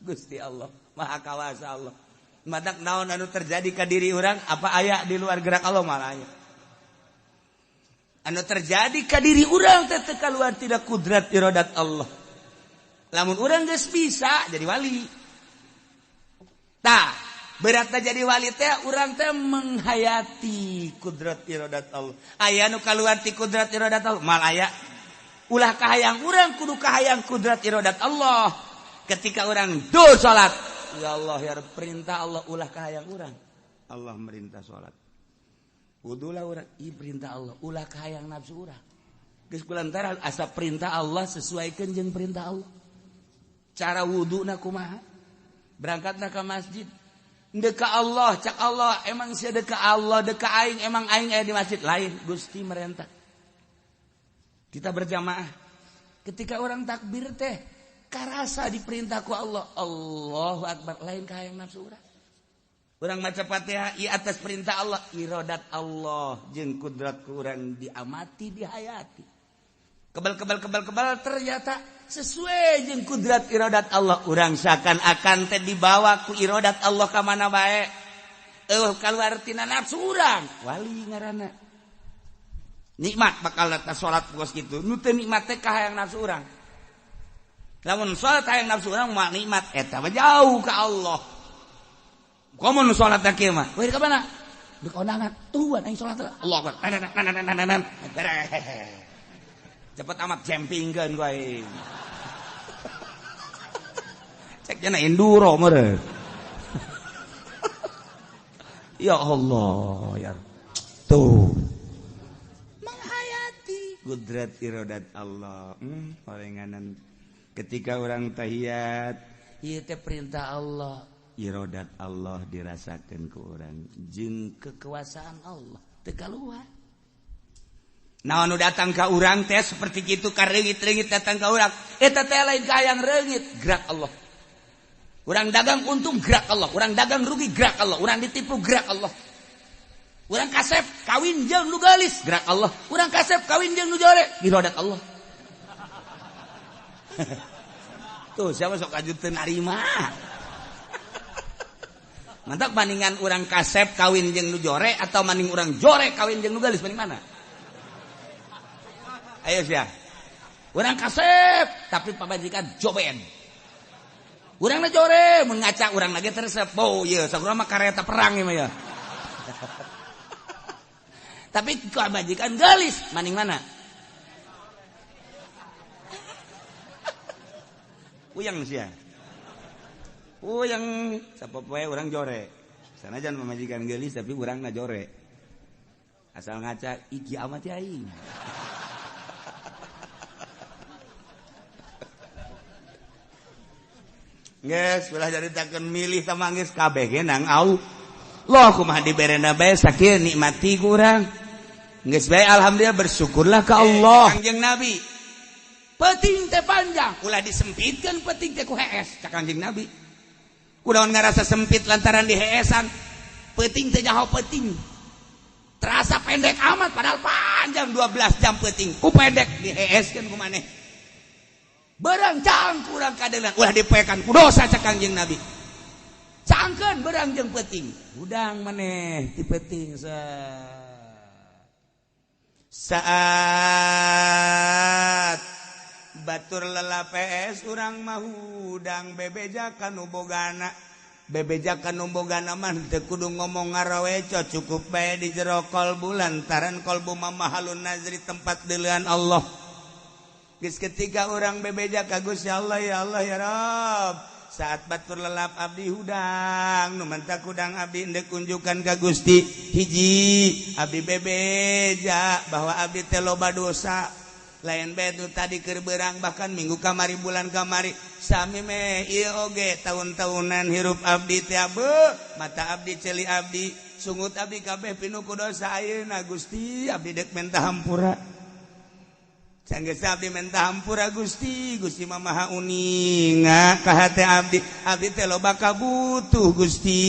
Gusti Allah Maha Kawasa Allah. Matak naon anu terjadi ka diri urang apa aya di luar gerak Allah malah aya. Anu terjadi ka diri urang teh teu kaluar tidak kudrat iradat Allah. Lamun urang geus bisa jadi wali. Tah, beratna jadi wali teh urang teh menghayati kudrat iradat Allah. Aya nu kaluar ti kudrat iradat Allah mal aya. Ulah kahayang urang kudu kahayang kudrat iradat Allah. Ketika urang do salat, ya Allah ya Rabb, perintah Allah ulah kahayang urang. Allah merintah salat. Wudulah urang, i perintah Allah, ulah kahayang nafsu urang. Geus kulantaran asa perintah Allah sesuaikeun jeung perintah Allah. Cara wuduna kumaha? Berangkatna ka masjid. Deka Allah, cak Allah, emang sia deka Allah, deka aing, emang aing aya di masjid lain, Gusti merentah. Kita berjamaah. Ketika orang takbir teh karasa diperintah ku Allah, Allahu Akbar, lain kahayang nafsu urang. Urang maca Fatihah i atas perintah Allah, iradat Allah jeung kudrat ku urang diamati, dihayati. Kebal kebal kebal kebal ternyata sesuai jeung kudrat iradat Allah. Urang seakan-akan teh dibawa ku iradat Allah ka mana bae. Eueuh kaluar tina nafsu urang, wali ngaranna. Nikmat bakal datang salat kos kitu. Nu teu nikmat teh kahayang nafsu urang. Lamun salat hayang nafsu urang mah nikmat eta mah jauh ka Allah. Komo nu salat teh kieu mah. Weh ka mana? Di kondangan. Tuan aing salat. Allahu Akbar. Cepet amat jempingkeun ku aing. Cek cenah enduro meureun. Ya Allah ya. Tuh. Menghayati kudrat iradat Allah. Palinganan ketika orang tahiyat, ieu teh perintah Allah, iradat Allah dirasakeun ku urang jeung kekuasaan Allah teu kaluar. Naon nu datang ka urang teh seperti kitu kareungit-reungit datang ka urang, eta teh lain kahayang reungit, gerak Allah. Urang dagang untung gerak Allah, urang dagang rugi gerak Allah, urang ditipu gerak Allah. Urang kasep kawin jeung nu geulis gerak Allah, urang kasep kawin jeung nu jore iradat Allah. Tuh siapa sok aju teu narima. Mantap bandingan urang kasep kawin jeung nu jore atau maning urang jore kawin jeung nu geulis banding mana? Ayo sia. Urang kasep tapi pamajikan joben. Urangna jore mun ngaca urang lagi teresep. Oh ieu saurang mah kareta perang ieu mah ya. Tapi pamajikan geulis maning mana? Uyang sia. Uyang sapopoe urang jore. Sanajan pamajikan geulis tapi urangna jore. Asal ngaca iki amat aing. Geus ulah caritakeun milih sama geus kabeh ge nang Allah kumaha diberena bae sakieu nikmati ku urang. Geus bae alhamdulillah bersyukurlah ka Allah. Kangjeng Nabi peuting teh panjang ulah disempitkeun peuting teh ku hees cak Kangjeng Nabi. Kunaon ngarasa sempit lantaran diheesan peuting teh nyaho peuting. Terasa pendek amat padahal panjang 12 jam peuting ku pendek diheeskeun ku maneh. Berang cang kurang kadelan ulah dipoekan ku dosa cak Kangjeng Nabi. Cangkeun berang jeung peuting. Hudang maneh ti peuting saat batur lelapes urang mah hudang bebeja ka nu bogana. Bebeja ka nu bogana mah teu kudu ngomong ngaraweco cukup bae di jero kolbu lantaran kolbu mah mahalun nazri tempat deulean Allah. Geus ketika orang bebeja ka Gusti Allah ya Allah ya Rabb saat batur lelap abdi hudang nu mantak hudang abdi endek kunjukan ka Gusti hiji abdi bebeja bahwa abdi teh loba dosa lain bae nu tadi keur beurang bahkan minggu kamari bulan kamari sami meh ieu oge taun-taunan hirup abdi teh mata abdi ceuli abdi sungut abdi kabeh pinuh ku dosa ayeuna Gusti abdi deuk menta hampura. Sanggeus abdi menta hampura Gusti, Gusti mah maha uninga ka hate abdi, abdi teh loba kabutuh Gusti.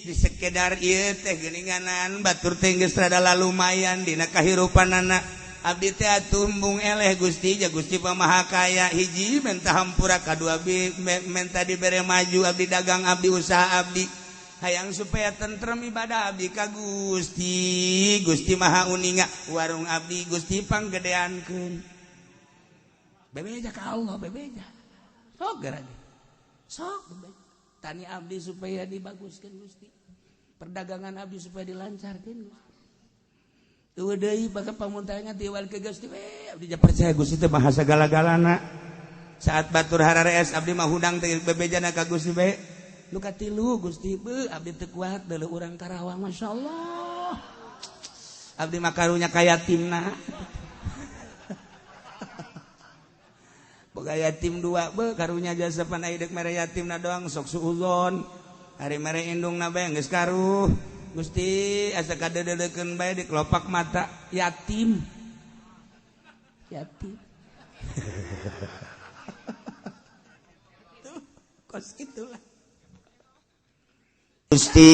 Di sekedar ieu teh geuninganan batur teh geus rada lalumayan dina kahirupanana. Abdi teh atuh embung eleh Gusti, ja Gusti Pamaha Kaya. Hiji menta hampura, kadua menta dibere maju abdi dagang abdi, usaha abdi, hayang supaya tentrem ibadah abdi ka Gusti. Gusti Maha Uninga, warung abdi Gusti panggedeankeun. Bebeja ka Allah, bebeja sok geura sok bebeja. Tani abdi supaya dibaguskeun Gusti, perdagangan abdi supaya dilancarkeun Gusti. Eueuh deui baka pamuntangan tiwal ke Gusti we. Abdi percaya Gusti teh maha sagala-galana. Saat batur hararees, abdi mah hudang teh bebejana ka Gusti we. Nu katilu, Gusti, beuh, abdi teu kuat deuleu urang Karawang, masyaallah. Abdi mah karunya ka yatimna. Boga yatim dua, beuh, karunya jasa pan aya deuk mere yatimna doang sok suuzon. Ari mere indungna bae geus karuh. Gusti asa kadeudeukeun bae di kelopak mata yatim. Yatim. Tuh, kos itulah. Gusti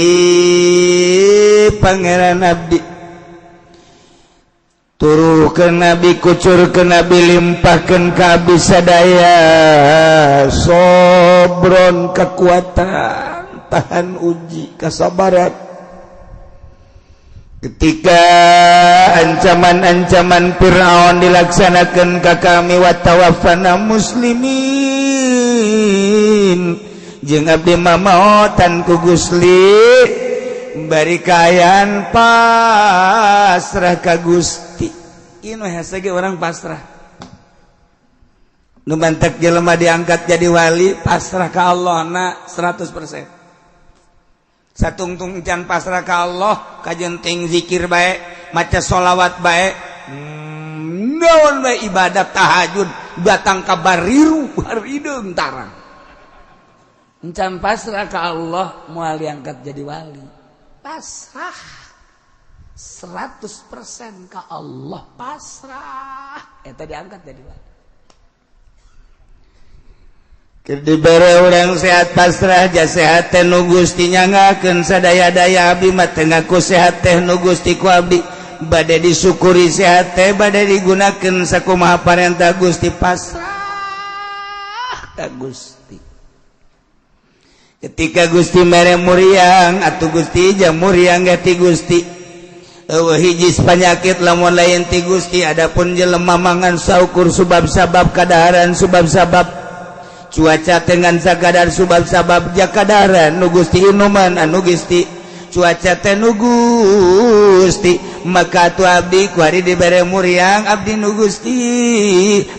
Pangeran abdi turuhkeun nabi, kucurkeun nabi, limpahkeun ka abdi sadaya sobron kekuatan, tahan uji, kasabaran ketika ancaman-ancaman Fir'aun dilaksanakan ka kami. Wa tawaffana muslimin, jeung abdi mamaotan ku Gusti bari kaayaan pasrah ka Gusti. Ieu hese ge urang pasrah. Nu mantek jelema diangkat jadi wali pasrah ka Allah na 100%. Satungtung can pasrah ka Allah, kajenting zikir bae, maca sholawat bae, naon bae ibadah tahajud datang ka bariru harideung tarang. Encan pasrah ka Allah moal diangkat jadi wali. Pasrah 100% ka Allah, pasrah eta diangkat jadi wali. Dibere urang sehat pasrah ja sehat teh nu Gusti nyangakeun sadaya-daya. Abdi mah teu ngaku sehat teh nu Gusti, ku abdi bade disyukuri, sehat teh bade digunakeun sakumaha parentah Gusti, pasrah ka Gusti. Ketika Gusti mere muriang atuh Gusti ja muriang ge ti Gusti. Eueuh hiji panyakit lamun lain ti Gusti. Adapun jelema mangan saukur subab-sabab kadaharan, subab-sabab cuaca dengan sakadar subab-sabab jakadaran nu Gusti, inuman anu Gusti, cuaca teh nu Gusti. Maka tu abdi kuari dibere muriang abdi nu Gusti,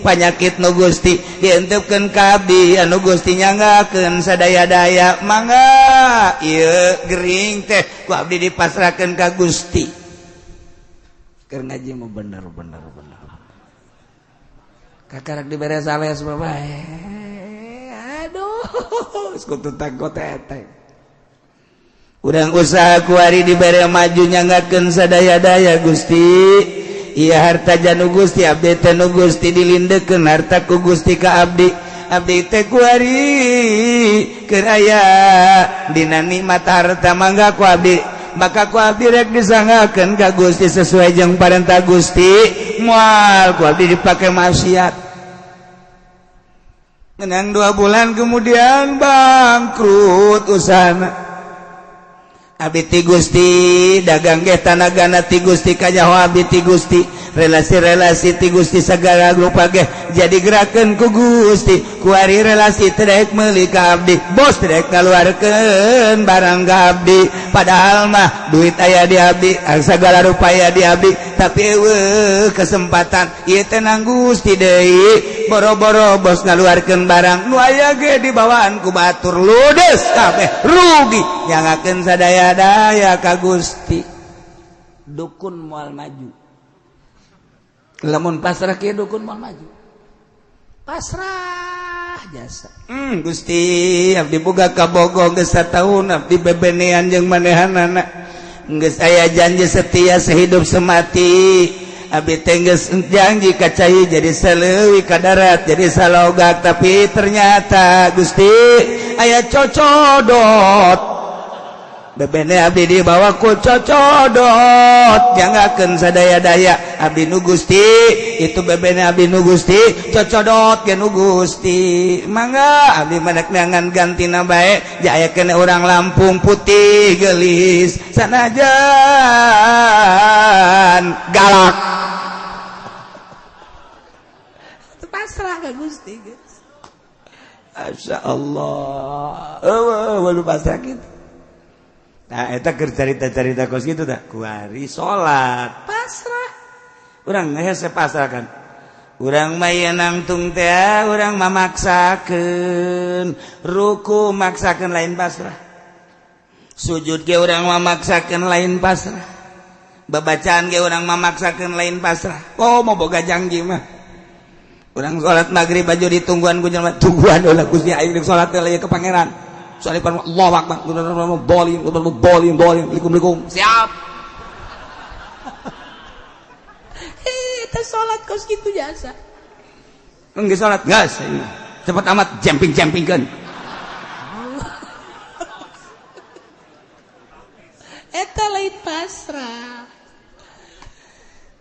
panyakit nu Gusti dientepkeun ka abdi anu Gusti nyanggakeun sadaya-daya. Mangga ieu gering teh ku abdi dipasrahkeun ka Gusti. Keur ngaji mah bener-bener bener kakarak dibere sales bae. Aduh, kutu teteng. Urang usaha kuari dibere maju nyanggakeun sadaya-daya Gusti. Iya harta janu Gusti, abdi teh nu Gusti, dilindekeun harta ku Gusti ka abdi. Abdi teh kuari keur aya dina nikmat harta, mangga ku abdi, maka ku abdi rek disanggakeun ka Gusti sesuai jeung parentah Gusti, moal ku abdi dipake maksiat. Menang 2 bulan kemudian bangkrut usahana. Abdi ti Gusti, dagang ge tanagana ti Gusti, kanyaho abdi ti Gusti, relasi-relasi ti Gusti, segala rupa ge jadi gerakeun ku Gusti. Kuari relasi teu daek meuli ka abdi, bos teu daek ngaluarkeun barang ka abdi, padahal mah duit aya di abdi, segala rupa aya di abdi, tapi eueuh kesempatan. Ieu teh nang Gusti deui. Boro-boro bos ngaluarkeun barang, nu aya ge dibawaan ku batur, ludes kabeh, rugi. Nyangakeun sadaya-daya ka Gusti. Dukun moal maju lamun pasrah kieu, dukun moal maju. Pasrah jasa. Gusti, abdi boga kabogoh geus sataun abdi bebenean jeung manehanana, geus aya janji setia sehidup semati. Abdi teh geus janji ka cai jadi saleuwi, ka darat jadi salogak, tapi ternyata Gusti aya cocodot. Bebene abdi dibawa ku cocodot janggakeun sadaya-daya abdi nu Gusti itu bebene abdi nu Gusti cocodot ge nu Gusti mangga abdi mah dek neangan gantina bae ja aya keneh urang Lampung putih geulis sanajan galak pasrah ka Gusti geus. Masya Allah, eueuh pasrah kitu. Nah, eta keur carita-carita kos kitu tah. Kuari salat pasrah. Urang hese pasrah kan. Urang mah ieu nangtung teh urang mamaksakeun, ruku maksakeun lain pasrah. Sujud ge urang mamaksakeun lain pasrah. Babacaan ge urang mamaksakeun lain pasrah. Oh, mau boga janji mah. Urang salat maghrib baju ditungguan ku jelema, tungguan ulah Gusti aing rek salat teh ke pangeran. Soalnya Allah akbar, dolim, dolim, dolim, likum, likum, siap. Kita sholat kos gitu jasa. Enggak sholat, gas. Cepat amat, jumping, jumping kan. Eta lain pasrah.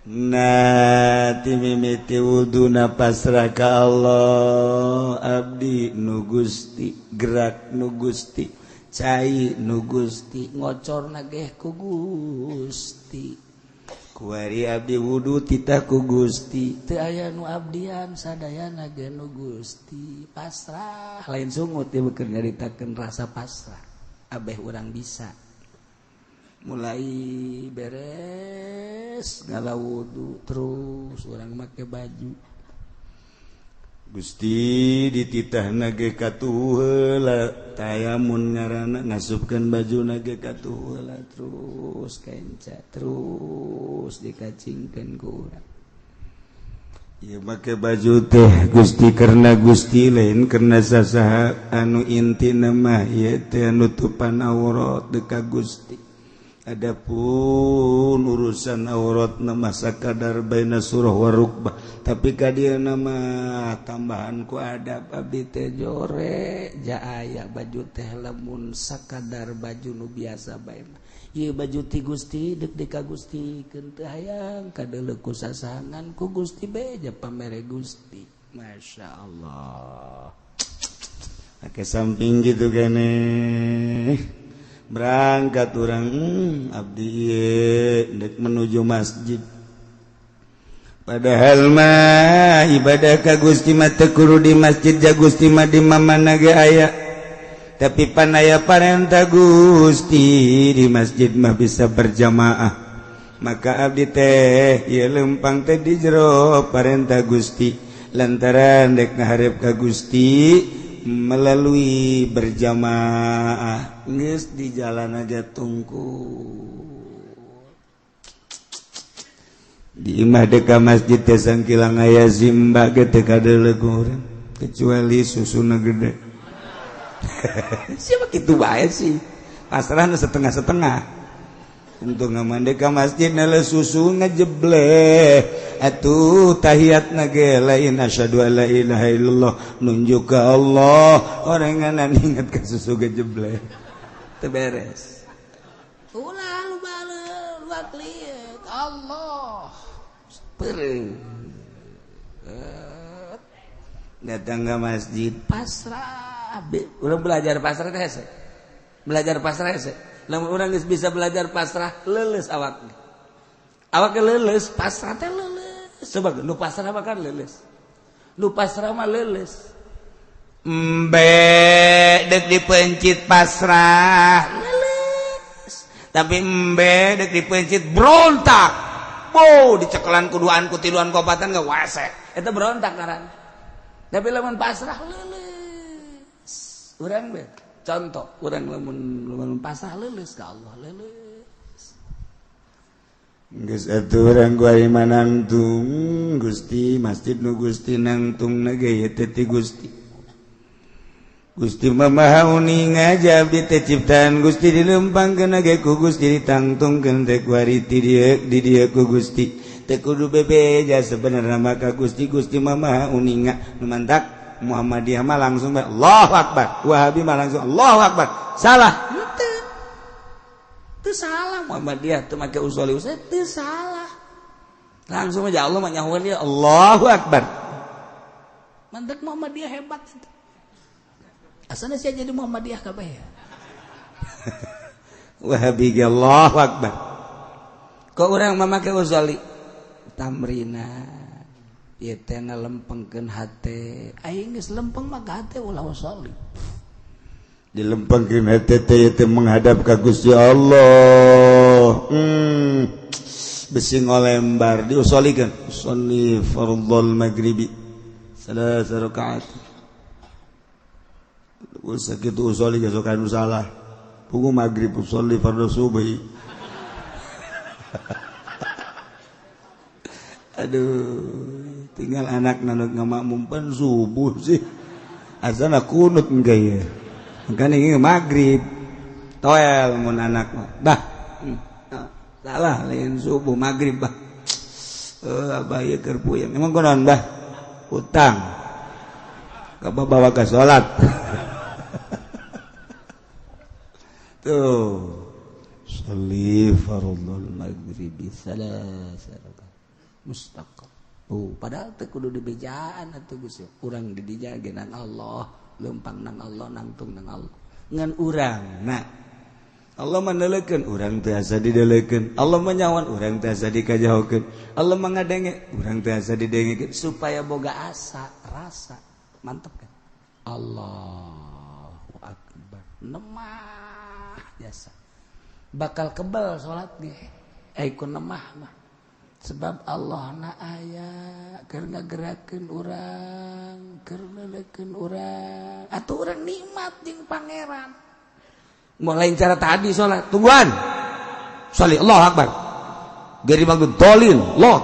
Nah, timimiti wuduna pasrah ka Allah, abdi nu Gusti, gerak nu Gusti, cai nu Gusti, ngocor nageh ku Gusti. Kuari abdi wudu titah ku Gusti, teu aya nu abdian sadayana ge nu Gusti. Pasrah, lain sungut ieu keur nyaritakeun rasa pasrah. Abeh urang bisa. Mulai beres ngala wudu terus orang make baju Gusti dititah nage katuh heula tayamun ngaranna ngasupkeun baju nage katuh heula terus kenca terus dikacingkeun ku urang ieu make baju teh Gusti karena Gusti lain karena sasaha anu intina mah ieu teh nutupan aurat deka Gusti. Adapun urusan aurat nama sakadar baina surah warukbah tapi ka dieu nama tambahan ku adab abdi teh jore ja aya baju teh lamun sakadar baju nu biasa bae mah ieu baju ti Gusti deuk di ka Gusti keun teu hayang kadeuleu ku sasahangan ku Gusti beja pamere Gusti. Masya Allah. Ake samping gitu kene berangkat orang abdi dek menuju masjid padahal mah ibadah ka Gusti mah teu kudu di masjid ja Gusti mah di mamana ge aya tapi panaya parentah Gusti di masjid mah bisa berjamaah maka abdi teh ieu lempang teh di jero parentah Gusti lantaran dek ngaharep ka Gusti melalui berjamaah geus di jalan aja tungku di imah deka masjid teh sangkilang aya zimba ge teu kadeuleu urang kecuali susuna gede. Siapa kitu bae sih pasrahna setengah-setengah untuk ngamande ka masjid nele susu ngejebleh atuh tahiyatna ge lain asyhadu alla ilaha illallah nunjuk ka Allah oranganan inget ka susu gejebleh teu beres ulah lu baleul wakliet Allah peureung datang ke masjid pasrah urang belajar pasrah teh hese belajar pasrah hese lamun urang geus bisa belajar pasrah leuleus awakna awakna leuleus pasrah teh leuleus coba nu pasrah mah kan leuleus nu pasrah mah leuleus embe dek dipencit pasrah leuleus tapi embe dek dipencit berontak bo dicekelan kuduan ku tiluan kopatan ge wasek eta berontak ngaran tapi lamun pasrah leuleus urang be contoh urang lamun pasrah leuleus ka Allah leuleus geus atuh urang kuari manangtung Gusti masjid nu Gusti nangtung na ge ieu teh ti Gusti Gusti mah maha uning aja abdi teh ciptaan Gusti dilempangkeun ge ku Gusti ditangtungkeun teh kuari ti dieu di dieu ku Gusti teh kudu bebeja sebenarna mah ka Gusti Gusti mah maha uninga nu mantak Muhammadiyah mah langsung Allahu Akbar, Wahabi mah langsung Allahu Akbar. Salah. Henteu. Teu salah Muhammadiyah teu make usholli usholli teu salah. Langsung aja Allah mah nyahoan dia Allahu Akbar. Mantek Muhammadiyah hebat itu. Asana sia jadi Muhammadiyah kabeh ya. Wahabi Allahu Akbar. Kok urang mah make usholli tamrina ieu teh ngalempengkeun hate. Aing geus lempeng mah hate ulah usholli. Dilempengkeun hate teh teh menghadap ka Gusti Allah. Besi ngolembar diusolikeun. Usholli fardhol maghribi salasa rakaat. Sakitu usholli geus anu salah. Pugu maghrib usholli fardhu subuhi. Aduh, tinggal anak nanut ngamakmum pan subuh sih. Azana kunut engke ya. Makanya ini maghrib toel mun anak mah. Bah. Salah lain subuh maghrib bah. Abah ieu keur puyeng. Emang kunaon bah? Utang. Kabar bawa ke salat. Tuh. Sholli fardhul maghribi salasa rakaat. Mustaqim. Oh, padahal teu kudu dibejaan atuh Gusti. Urang di dinya ge nang Allah, lempang nang Allah, nangtung nang Allah. Ngan urang nah Allah menelekeun urang teu asa didelekeun, Allah menyawan urang teu asa dikajahokeun, Allah mangadenge urang teu asa didengekeun supaya boga asa, rasa. Mantep kan? Allahu Akbar. Nemah jasa. Bakal kebal salat ge. Ku nemah mah. Sebab Allah na aya keur ngagerakeun urang, keur neuleukeun urang. Atuh urang nikmat jeung pangeran. Mulai cara tadi salat, tungguan. Sholli Allahu Akbar. Gari maksud dolin, loh,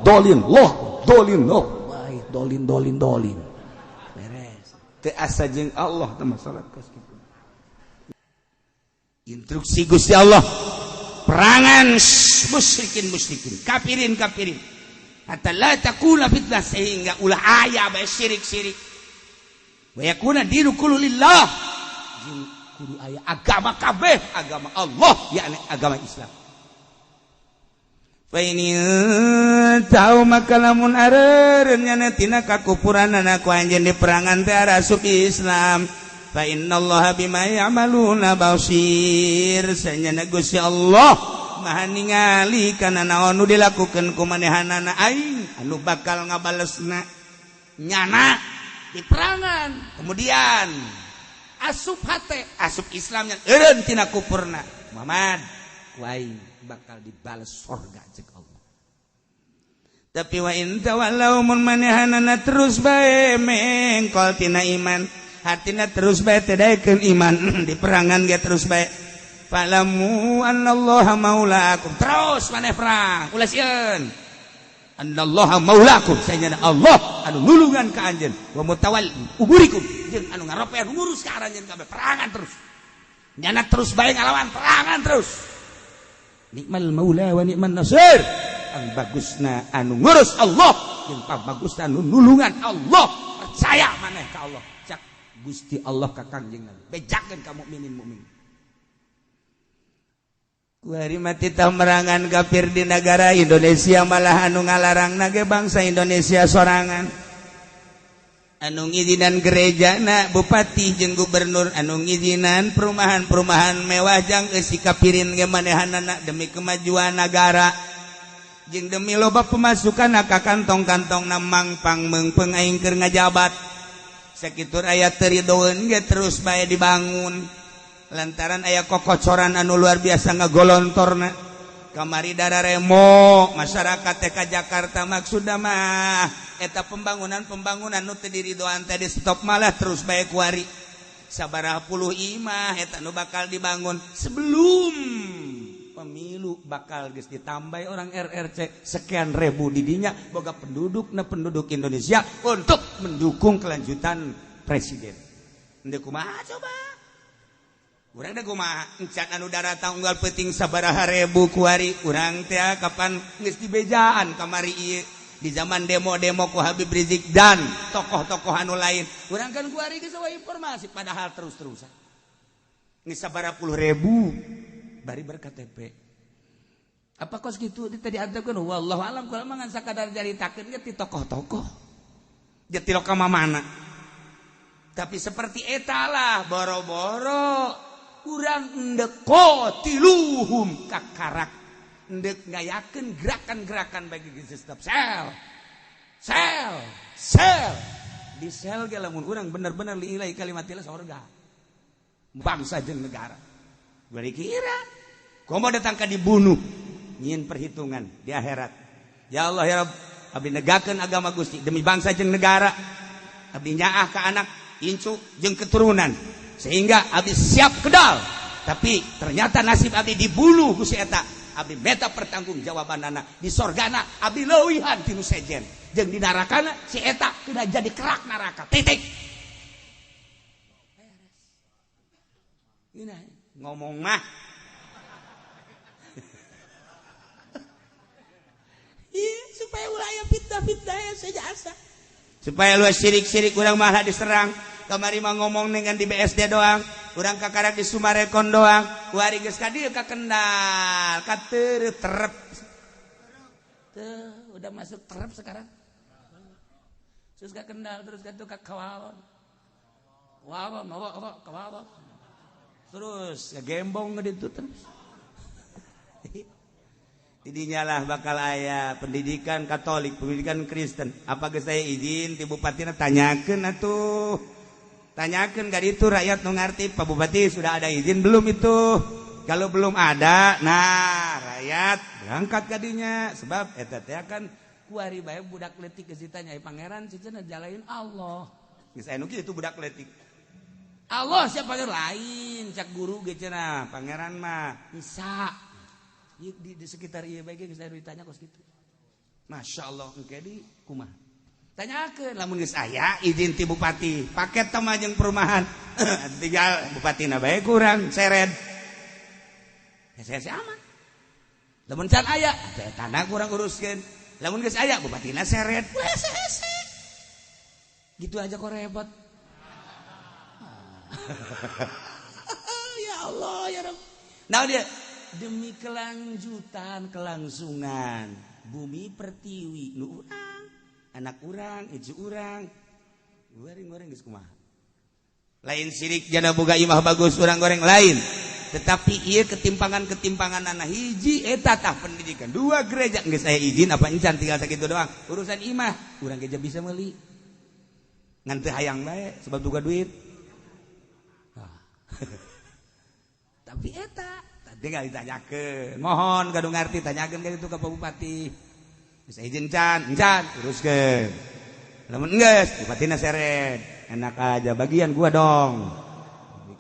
dolin, loh, dolin, loh. Baik, dolin, dolin, dolin. Beres. Teu asa jeung Allah teh salat kos kitu. Instruksi Gusti Allah. Perangan musyrikin musyrikin, kafirin kafirin. Hatta la takuna fitnah, sehingga ulah aya bae syirik-syirik. Wa yakuna dinu kullu lillah. Jeung kudu aya agama kabeh, agama Allah, yakni agama Islam. Fa ini tahu maka lamun areureun nyana tina kakupuranana ku anjeun di perangan teh arasup Islam. Fa innallaha bima ya'maluna basir. Sanyana Gusti Allah maha ningali kana naon nu dilakukeun ku manehanana aing anu bakal ngabalesna nyana di perangan. Kemudian asup hate, asup Islamnya eureun tina kupurna. Muhammad ku aing bakal dibales sorga cek Allah. Tapi wa in tawallaw mun manehanana terus bae mengkol tina iman, hatina terus bae teu daekeun iman, di perangan ge terus bae. Fa'lamu annallaha maulakum. Terus maneh perang, ulah sieun. Annallaha maulakum, sanyana Allah anu nulungan ka anjeun, wa mutawalli umurikum, jeung anu ngaropean ngurus ka aranjeun kabeh, perangan terus. Nyana terus bae ngalawan, perangan terus. Nikmal maula wa nikman nasir. Ang bagusna anu ngurus Allah, jeung pabagusna anu nulungan Allah. Percaya maneh ka Allah. Cak Gusti Allah ka Kangjeng Nabi. Bejakeun ka mukminin mukmin. Kuari mati merangan kafir di negara Indonesia malah anu ngalarang nage bangsa Indonesia sorangan. Anu ngizinan gereja na bupati jeung gubernur, anu ngizinan perumahan-perumahan mewah jang eusi kafirin ge manehanana demi kemajuan negara. Jeung demi loba pemasukan ka kantong-kantong na mangpang meungpeung aing keur ngajabat. Sakitu aya teu ridoeun ge terus bae dibangun. Lantaran aya kokocoran anu luar biasa ngagolontorna. Kamari dararemo masyarakat teh ka Jakarta maksudna mah eta pembangunan-pembangunan nu teu diridoan teh di stop malah terus bae kuari. Sabaraha puluh imah eta nu bakal dibangun sebelum pemilu bakal geus ditambah orang RRC sekian ribu didinya boga penduduk na penduduk Indonesia untuk mendukung kelanjutan presiden. Henteu kumaha coba? Urang teh kumaha encan anu daratang unggal peuting sabaraha ribu kuari urang teh kapan geus dibejaan kamari ieu di zaman demo-demo ku Habib Rizik dan tokoh-tokoh anu lain. Urang kan kuari geus informasi padahal terus-terusan. Geus sabaraha puluh ribu Bari ber-KTP. Apa kos gitu tadi diantepkeun wallahu alam kula mah ngan sakadar caritakeun ge ti tokoh-tokoh. Ge ti ka mana. Tapi seperti eta lah boro-boro urang endek qatiluhum kakarak endek ngayakeun gerakan-gerakan bagi sistem sel. Sel, sel. Di sel ge lamun urang bener-bener liilai kalimatillah sorga. Bangsa jeung negara. Bari kira komo datang ka dibunuh. Nyin perhitungan di akhirat. Ya Allah ya Rabb, abdi negakeun agama Gusti demi bangsa jeung negara. Abdi nyaah ka anak, incu jeung keturunan sehingga abdi siap kedal. Tapi ternyata nasib abdi dibunuh ku si eta. Abdi meta pertanggungjawabanana di sorgana abdi leuwihan ti nu sejen. Jeung di narakana si eta kena jadi kerak neraka. Titik. Ini ngomong mah. Iya, supaya ulah aya fitnah-fitnah ya saja. Supaya lu sirik-sirik urang malah diserang. Kamari mah ngomong dengan di BSD doang, urang kakarak di Sumarekon doang. Kuari geus ka dieu ka Kendal, ka Terep. Tuh, udah masuk Terep sekarang. Terus ka Kendal, terus ka ka Kawalon. Wawon, apa Kawalon. Terus ya gembong ngeditu terus. Didinya lah bakal aya pendidikan Katolik, pendidikan Kristen. Apa geus saya izin ti bupatina tanyakeun atuh. Tanyakeun ka ditu rakyat nu ngarti, Pak Bupati sudah ada izin belum itu? Kalau belum ada, nah rakyat berangkat ka dinya sebab eta teh kan kuari bae budak leutik geus ditanya pangeran cenah jalain Allah. Geus aya nu kitu budak leutik. Allah siapa lain cak guru ge cenah pangeran mah bisa. Di sekitar ieu bae geus ditanya kos kitu. Masya Allah engke di kumaha? Tanyakeun lamun geus aya izin ti bupati, paket teh mah jeung perumahan. Tinggal bupatina bae kurang seret. Hese-hese aman. Lamun can aya, tanah kurang uruskeun. Lamun geus aya bupatina seret. Hese-hese. Gitu aja kok repot. Ya Allah ya Rabb. Nah dia demi kelanjutan kelangsungan bumi pertiwi nu urang anak urang ieu urang goreng-goreng geus kumaha lain sirik jana boga imah bagus urang goreng lain tetapi ieu ketimpangan-ketimpangan anak hiji eta tah pendidikan dua gereja geus aya izin apa encan tinggal sakitu doang urusan imah urang geus bisa meuli ngan teu hayang bae sebab boga duit. Tapi eta tinggal ditanyakeun mohon gaduh ngarti tanyakeun ka ditu ka Pak Bupati geus izin can encan uruskeun lamun geus bupatina seret enak aja bagian gua dong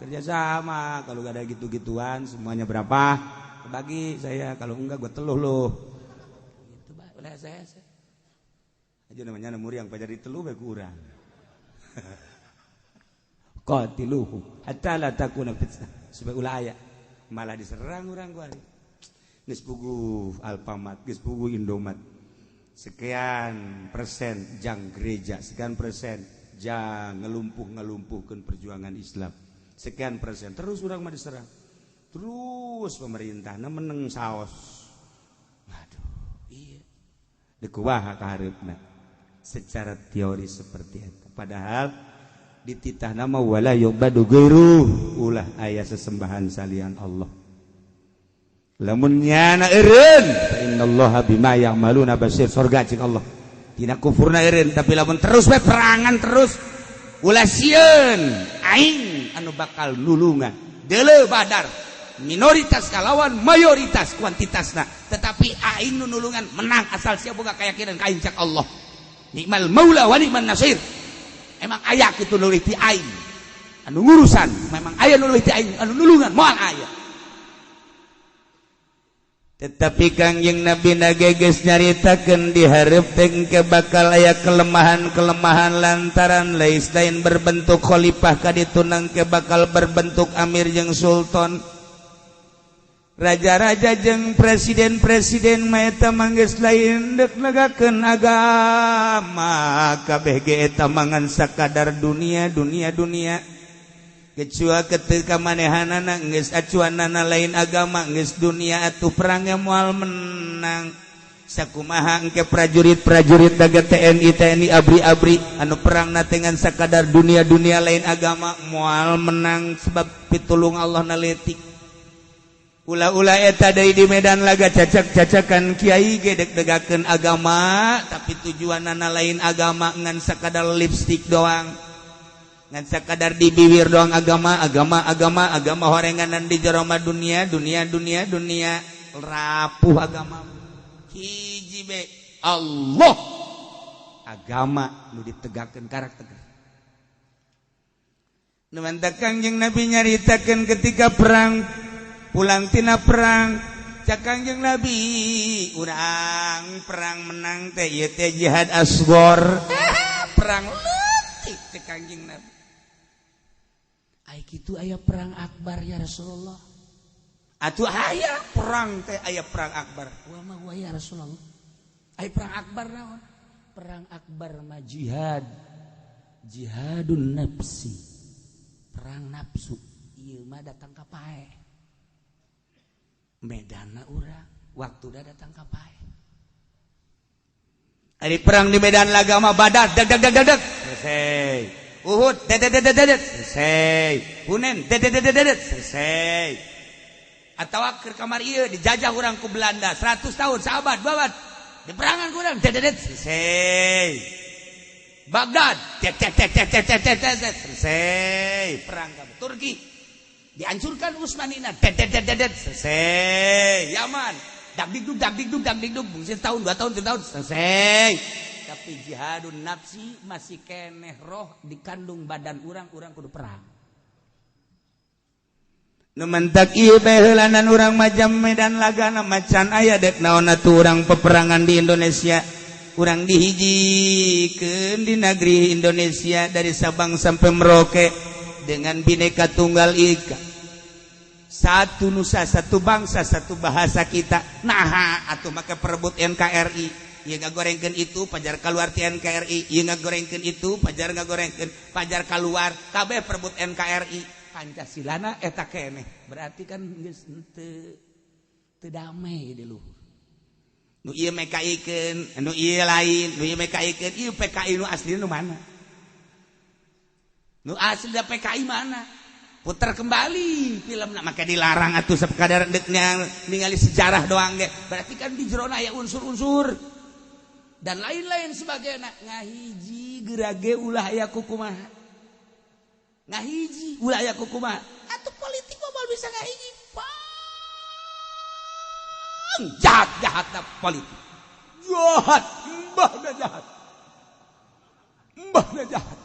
kerja sama kalau gak ada gitu-gituan semuanya berapa bagi saya kalau enggak gua teluh loh gitu bae ulah saya aja namanya nemuri yang pajar diteluh bae kurang qatiluhu hatta la takuna fitnah supaya ulah aya malah diserang urang kuari geus puguh Alfamart geus puguh Indomaret sekian persen jang gereja sekian persen jang ngelumpuh-ngelumpuhkeun perjuangan Islam sekian persen terus urang mah diserang terus pemerintahna meneng saos aduh iya deuk kumaha ka hareupna secara teori seperti eta padahal dititah nama wala yu'badu ghairuh ulah aya sesembahan salian Allah lamun nyana eureun innallaha bima ya'maluna basir surga cik Allah dina kufurna eureun tapi lamun terus we perangan terus ulah sieun aing anu bakal nulungan deuleu badar minoritas kalawan mayoritas kuantitasna tetapi aing nu nulungan menang asal sia boga keyakinan ka aing cak Allah nikmal maula wa nikman nasir. Emang aya kitu nu leuwih ti aing anu ngurusan memang aya nu leuwih ti aing anu nulungan moal aya. Tetapi Kangjeng Nabi geus nyaritakeun di hareup teh engke bakal aya kelemahan-kelemahan lantaran lais lain berbentuk khalifah ka ditu nangke bakal berbentuk amir jeung sultan. Raja-raja jeung presiden-presiden mah eta mah geus lain deuk negakeun agama kabeh ge eta mangan sakadar dunia dunia dunia. Kecuali ketika manehanana geus acuanana lain agama geus dunia atuh perangnya moal menang. Sakumaha engke prajurit-prajurit daga TNI TNI abri-abri anu perang natengan sakadar dunia-dunia lain agama moal menang sebab pitulung Allah naletik. Ulah-ulah eta deui di medan laga cacak-cacakan kiai ge dek negakeun agama tapi tujuanana lain agama ngan sakadar lipstik doang. Ngan sakadar di bibir doang agama agama agama agama horenganan di jero mah dunia dunia dunia dunia rapuh agama. Hiji be Allah agama nu ditegakkeun karakter. Nu mantak Kangjeng Nabi nyaritakeun ketika perang pulang tina perang cak Kangjeng Nabi urang perang menang teh ieu teh jihad asghar perang leutik cek Kangjeng Nabi. Ai kitu aya perang akbar ya Rasulullah. Atuh aya perang teh aya perang akbar. Wa ma huwa ya Rasulullah. Ai perang akbar naon? Perang akbar mah jihad. Jihadun nafsi. Perang nafsu. Ieu mah datang ka paeh. Medana urang waktu dah datang ka paeh. Ari perang di medan laga mah Badar dag dag dag dag dag selesai. Uhud ded ded ded ded selesai. Hunain ded ded ded ded selesai. Atawa keur kamari ieu dijajah urang ku Belanda 100 tahun sahabat babat diperangan ku urang ded ded selesai. Baghdad tek tek tek tek tek tek tek selesai. Perang ka Turki dihancurkan Utsmanina det det det det selesai. Yaman dagdikduk dagdikduk dagdikduk mungkin tahun 2 tahun 3 tahun selesai. Tapi jihadun nafsi masih keneh roh dikandung badan urang-urang kudu perang. Nu mentak ieu baheulanan urang majam medan lagana macan aya dek naon atuh urang peperangan di Indonesia. Urang dihijikeun di negeri Indonesia dari Sabang sampai Merauke dengan Bhinneka Tunggal Ika. Satu nusa, satu bangsa, satu bahasa kita. Nah, atuh maka perebut NKRI. Ieu ngagorengkeun itu pajar kaluar ti NKRI, ieu ngagorengkeun itu pajar ngagorengkeun, pajar kaluar, kabeh perebut NKRI. Pancasilana eta keneh. Berarti kan geus teu damai di luhur. Nu ieu mekaikeun, nu ieu lain, nu ieu mekaikeun, ieu PKI nu asli nu mana? Nu asli da PKI mana? Putar kembali film nak maka dilarang atuh sakadar deuknya ningali sejarah doang ge. Berarti kan di jerona aya unsur-unsur dan lain-lain sebagainya. Ngahiji geurage ulah aya kukumaha. Ngahiji ulah aya kukumaha. Atuh politik mah moal bisa ngahiji. Pang jahat-jahatna politik. Jahat, mbahna jahat. Mbahna jahat.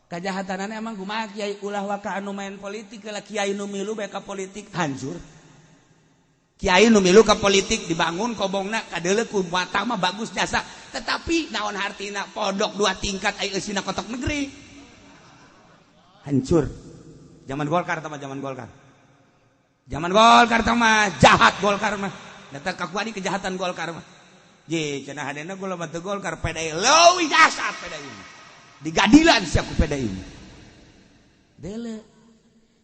Kajahatanana emang kumaha kiai ulah waka anu main politik lah kiai nu milu bae ka politik hancur. Kiai nu milu ka politik dibangun kobongna kadeuleu ku mata mah bagus jasa, tetapi naon hartina pondok 2 tingkat aya eusina kotok negeri. Hancur. Zaman Golkar tah mah zaman Golkar. Zaman Golkar tah mah jahat Golkar mah. Datang ka kuari kejahatan Golkar mah. Je cenah hadena gula mah teu Golkar PDI leuwih dasar PDI. Digadilan sia ku PDI. Dele.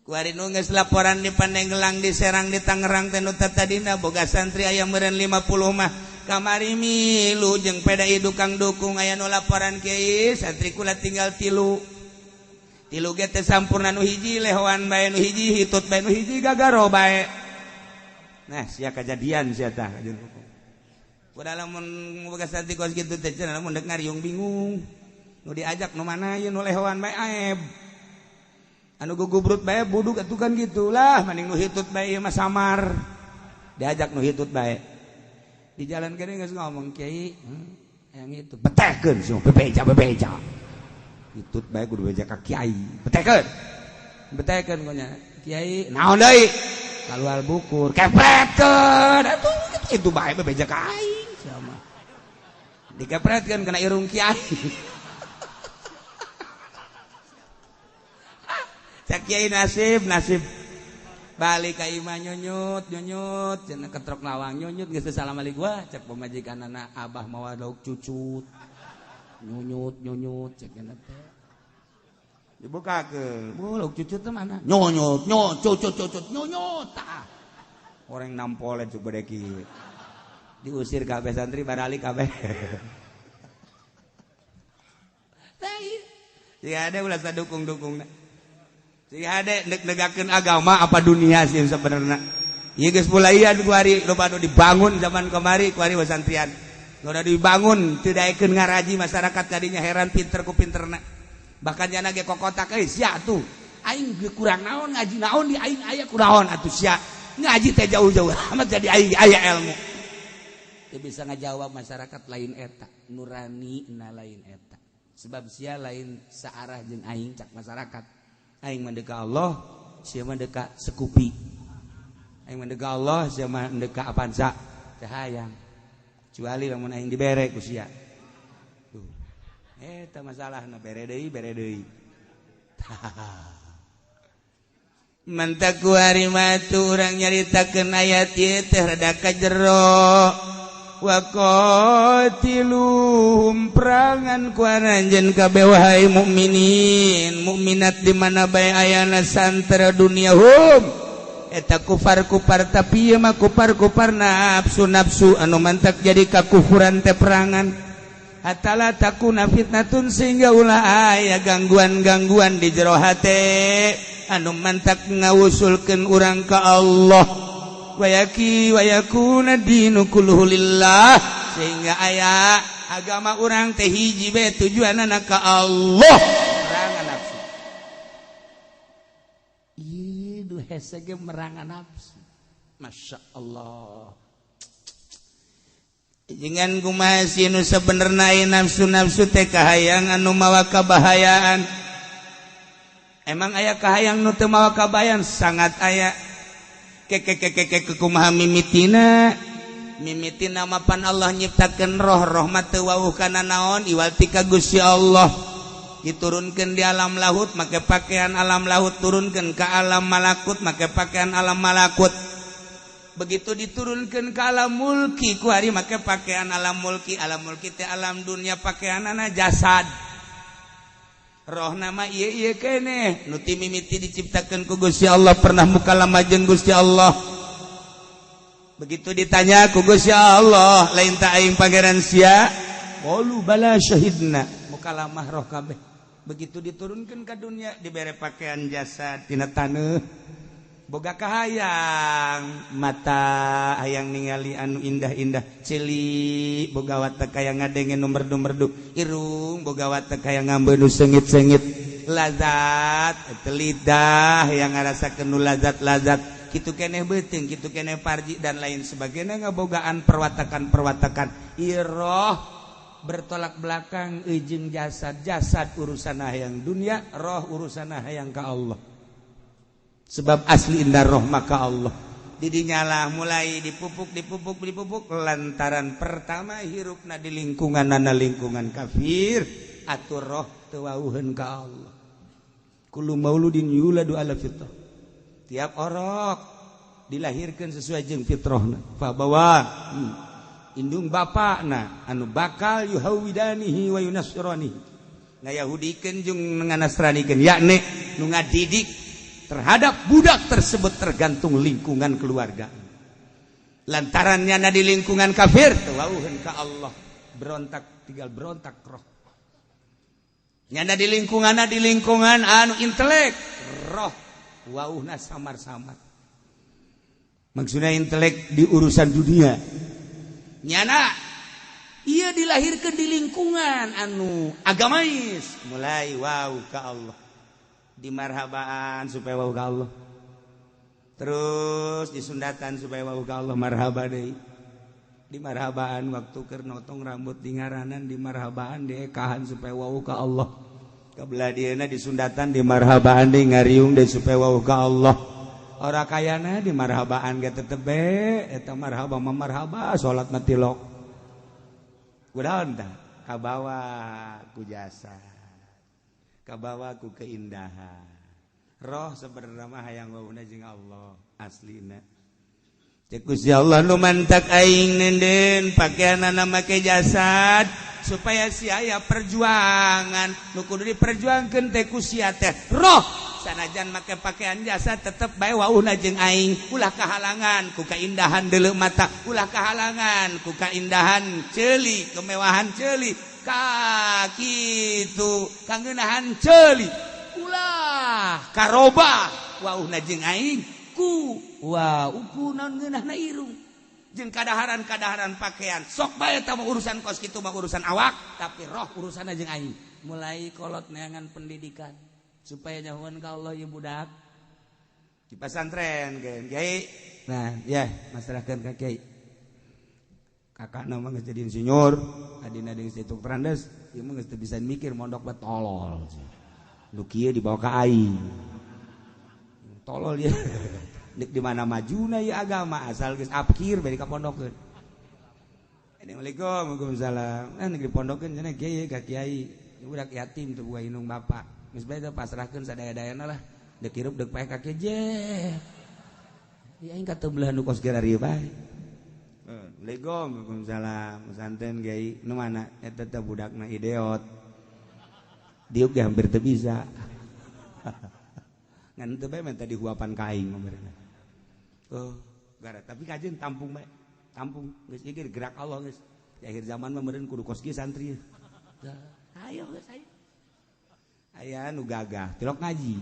Kuari nu geus laporan di Pandeglang, di Serang, di Tangerang teh nu tadina boga santri aya meureun 50 mah. Kamari milu jeung PDI dukang dukung aya nu laporan kiai santri kula tinggal 3. Tilu ge teh sampurna nu hiji lehoan bae nu hiji hitut bae nu hiji gagaro bae. Nah, sia kajadian sia tah kajian hukum. Kuda lamun boga santri kos kitu teh cenah lamun dek ngariung bingung. Nu diajak nu mana ieu nu lehoan bae aeb. Anu gugubrut bae buduk atuh kan gitulah mending nu hitut bae ieu mah samar. Diajak nu hitut bae. Di jalan kene geus ngomong kiai, yang itu betekeun sia bebeja-bebeja. Hitut bae kudu beja ka kiai. Betekeun. Betekeun konya. Kiai naon deui? Kaluar bukur, kepretkeun. Atuh itu bae bebeja ka aing sia mah. Dikepretkeun kana irung kiai. Kiai nasib nasib balik ka imah nyunyut nyunyut cenah ketrok lawang nyunyut geus assalamualaikum wah cek pamajikanana abah mawa lauk cucut nyunyut nyunyut cek cenah teh Dibukakeun. Bu, lauk cucut teh mana? Nyonyot, nyot, cucut, cucut, nyonyot. Tah. Orang nampolet coba deki. Diusir kabeh santri baralik kabeh. Tah ieu. Jika ada ulah sadukung-dukungna. Jika ada nek negakeun agama apa dunia sih sebenarnya. Ieu geus mulaian kuari loba nu dibangun zaman kamari kuari wasantrian. Udah dibangun teu daekeun ngaraji masyarakat kadinya heran pinter ku pinterna. Bahkan jana ge kokotak euy sia atuh. Aing ge kurang naon ngaji naon di aing aya kunaon atuh sia. Ngaji teh jauh-jauh amat jadi aing aya ilmu. Teu bisa ngajawab masyarakat lain eta, nurani na lain eta. Sebab sia lain searah jeung aing cak masyarakat. Aing mah deka Allah, sia mah deka Sekupi. Aing mah deka Allah, sia mah deka Avanza. Teh hayang. Kecuali lamun aing dibere ku sia. Tuh. Eta masalahna bere deui, bere deui. Mantak kuari matu urang nyaritakeun ayat ieu teh rada ka jero. Wa qatiluhum perangan ku aranjeun kabeh wahai mukminin, mukminat di mana bae ayana santera dunia hum. Eta kufar-kufar tapi ieu mah kufar-kufar nafsu-nafsu anu mantak jadi kakufuran teh perangan. Hatala takuna fitnatun sehingga ulah aya gangguan-gangguan di jero hate anu mantak ngawusulkeun urang ka Allah. Wayaki wayakuna dinu kulluhu lillah sehingga aya agama urang teh hiji bae tujuanana ka Allah. Perangan nafsu. Ieu du hese ge merangan nafsu. Masya Allah. Jangan kumaha sih nu sebenerna nafsu-nafsu teh kahayang anu mawa kabahayaan. Emang aya kahayang nu teu mawa kabahayan? Sangat aya. Kekekekeke kumaha mimitina? Mimitina mapan Allah nyiptakeun roh, roh mah teu wawuh kana naon iwal ti ka Gusti Allah. Diturunkeun di alam lahut make pakaian alam lahut, turunkeun ka alam malakut make pakaian alam malakut. Begitu diturunkan ke alam mulki kuari make pakaian alam mulki, alam mulki teh alam dunia pakaianana jasad. Roh nama ieu ieu keneh nu ti mimiti diciptakeun ku Gusti Allah pernah mukalama jeung Gusti Allah. Begitu ditanya ku Gusti Allah, lain ta aing pangeran sia? Qalu bala syahidna. Mukalamah roh kabeh. Begitu diturunkan ke dunia dibere pakaian jasad tina taneuh. Boga kahayang mata hayang ningali anu indah-indah, ceuli boga watek hayang ngadenge nu merdu-merdu, irung boga watek hayang ngambeun nu seungit-seungit, lazat lidah hayang ngarasakeun nu lazat-lazat, kitu keneh beuteung, kitu keneh parji dan lain sebagainya ngabogaan perwatakan-perwatakan. Ieu roh bertolak belakang jeung jasad, jasad urusan hayang dunia, roh urusan hayang ka Allah. Sebab asli indah roh maka Allah. Didinyalah mulai dipupuk dipupuk dipupuk lantaran pertama hirupna di lingkungan nana lingkungan kafir atur roh teu wauheun ka Allah. Kullu mauludin yuladu ala fitrah. Tiap orok dilahirkeun sesuai jeung fitrahna. Fa bawa indung bapakna anu bakal yuhawidanihi wa yunasranihi. Ngayahudikeun jeung nganasranikeun yakni nu ngadidik terhadap budak tersebut tergantung lingkungan keluarga. Lantarannya na di lingkungan kafir teu wauheun ka Allah, berontak tinggal berontak roh. Nyana di lingkungan anu intelek, roh wauhna samar-samar. Maksudnya intelek di urusan dunia. Nyana ia dilahirkan di lingkungan anu agamais, mulai wau ka Allah. Dimarhabaan supaya wau ka Allah. Terus disundatan supaya wau ka Allah marhaba deui. Dimarhabaan waktu keur notong rambut di ngaranan dimarhabaan diekahan supaya wau ka Allah. Kabelah dieuna disundatan dimarhabaan deui ngariung deui supaya wau ka Allah. Ora kayana dimarhabaan ge tetep be eta marhaba mah marhaba salat mah tilok. Kudaon tah kabawa ku jasa. Kabawa ku keindahan. Roh sebenarnya mah hayang wauna jeung Allah aslina. Cek Gusti Allah nu mantak aing nenden pakaianana make jasad supaya si aya perjuangan nu kudu diperjuangkeun teh ku sia teh roh sanajan make pakaian jasad tetep bae wauhna jeung aing ulah kahalangan ku kaindahan deuleu mata ulah kahalangan ku kaindahan ceuli kemewahan ceuli ka kitu kangeunahan ceuli ulah karoba wauhna jeung aing ku wah uku naon ngeunahna irung jeung kadaharan-kadaharan pakaian sok bae eta mah urusan kos kitu mah urusan awak tapi roh urusanna jeung aing mulai kolot neangan pendidikan supaya nyahoan ka Allah ieu budak di pasantren geun kiai nah ya masrahkeun ka kiai kakakna mah geus jadi insinyur adina geus jadi tukang randes ieu mah geus teu bisa mikir mondok bae tolol nu kieu dibawa ka aing tolol ya. Dek di mana majuna ya agama asal geus apkir bari ka pondokeun. Assalamualaikum, waalaikumsalam. Nah di pondokeun cenah kiai ka kiai budak yatim teu boga indung bapa. Geus bae teh pasrahkeun sadaya-dayana lah. Dek hirup dek paeh ka keje. Ya aing ka teu beulah nu kos gerari bae. Assalamualaikum, waalaikumsalam. Santen kiai nu mana eta teh budakna ideot. Diuk ge hampir teu bisa. Ngan teu bae menta dihuapan ka aing meureunna. Oh, gara tapi kajian tampung bae. Tampung geus ieu gerak Allah geus. Di akhir zaman mah meureun kudu kos kieu santri. Ayo geus ayo. Aya nu gagah tilok ngaji.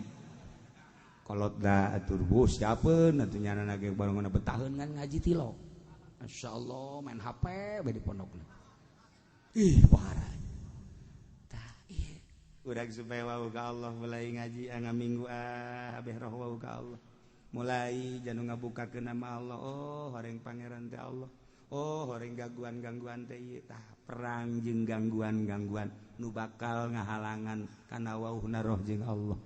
Kolot da atur bus siapeun atuh nyana ge barengna betaheun ngan ngaji tilok. Masyaallah main HP bae di pondokna. Ih parah. Tah ieu urang supaya wau ka Allah mulai ngaji ngaminggu ah abeh roh wau ka Allah. Mulai janu ngabukakeun nama Allah oh horeng pangeran teh Allah oh horeng gangguan-gangguan teh ieu tah perang jeung gangguan-gangguan nu bakal ngahalangan kana wauhna roh jeung Allah.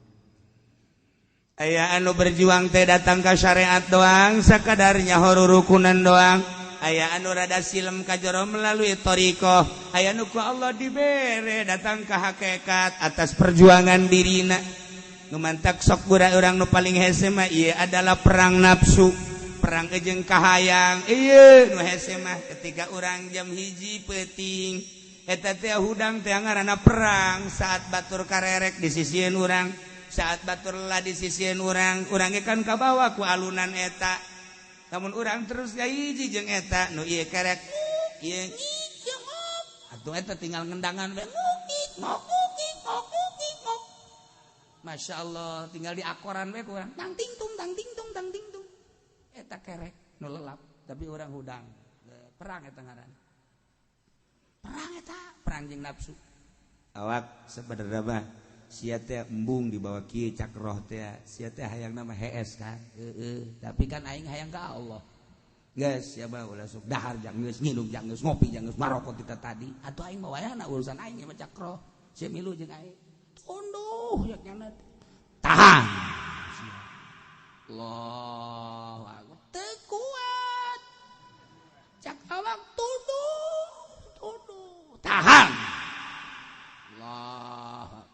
Aya anu berjuang teh datang ka syariat doang sakadarnya horurukunan doang aya anu rada silem ka jero melalui thariqah aya nu ku Allah dibere datang ka hakikat atas perjuangan dirina. Nu mantak sok budak urang nu paling hese mah ieu adalah perang nafsu, perang jeung kahayang. Ieu nu hese mah ketika urang jam 1 peuting eta teh hudang teh ngaranna perang saat batur karerek di sisieun urang, saat batur lelah di sisieun urang, urang ge kan kabawa ku alunan eta. Lamun urang terus hiji jeung eta nu ieu kerek ieu atuh eta tinggal ngendangan we ngukik ngok ngukik ngok ngukik ngok. Masya Allah tinggal di akoran we kurang tang ting tung tang ting tung tang ting tung eta kerek nu lelap tapi urang hudang perang eta ngaran perang eta perang jeung nafsu awak sebenarnya mah sia teh embung dibawa kieu cak roh teh sia teh hayang nama hees kan heeh tapi kan aing hayang ka Allah geus sia mah ulah sok dahar jang geus nginum jang geus ngopi jang geus marokot kita tadi atuh aing mah wayahna urusan aing mah cak roh sia milu jeung aing tunduh ya nyana tahan Allahu akbar teu kuat cak awak tunduh tunduh tahan Allah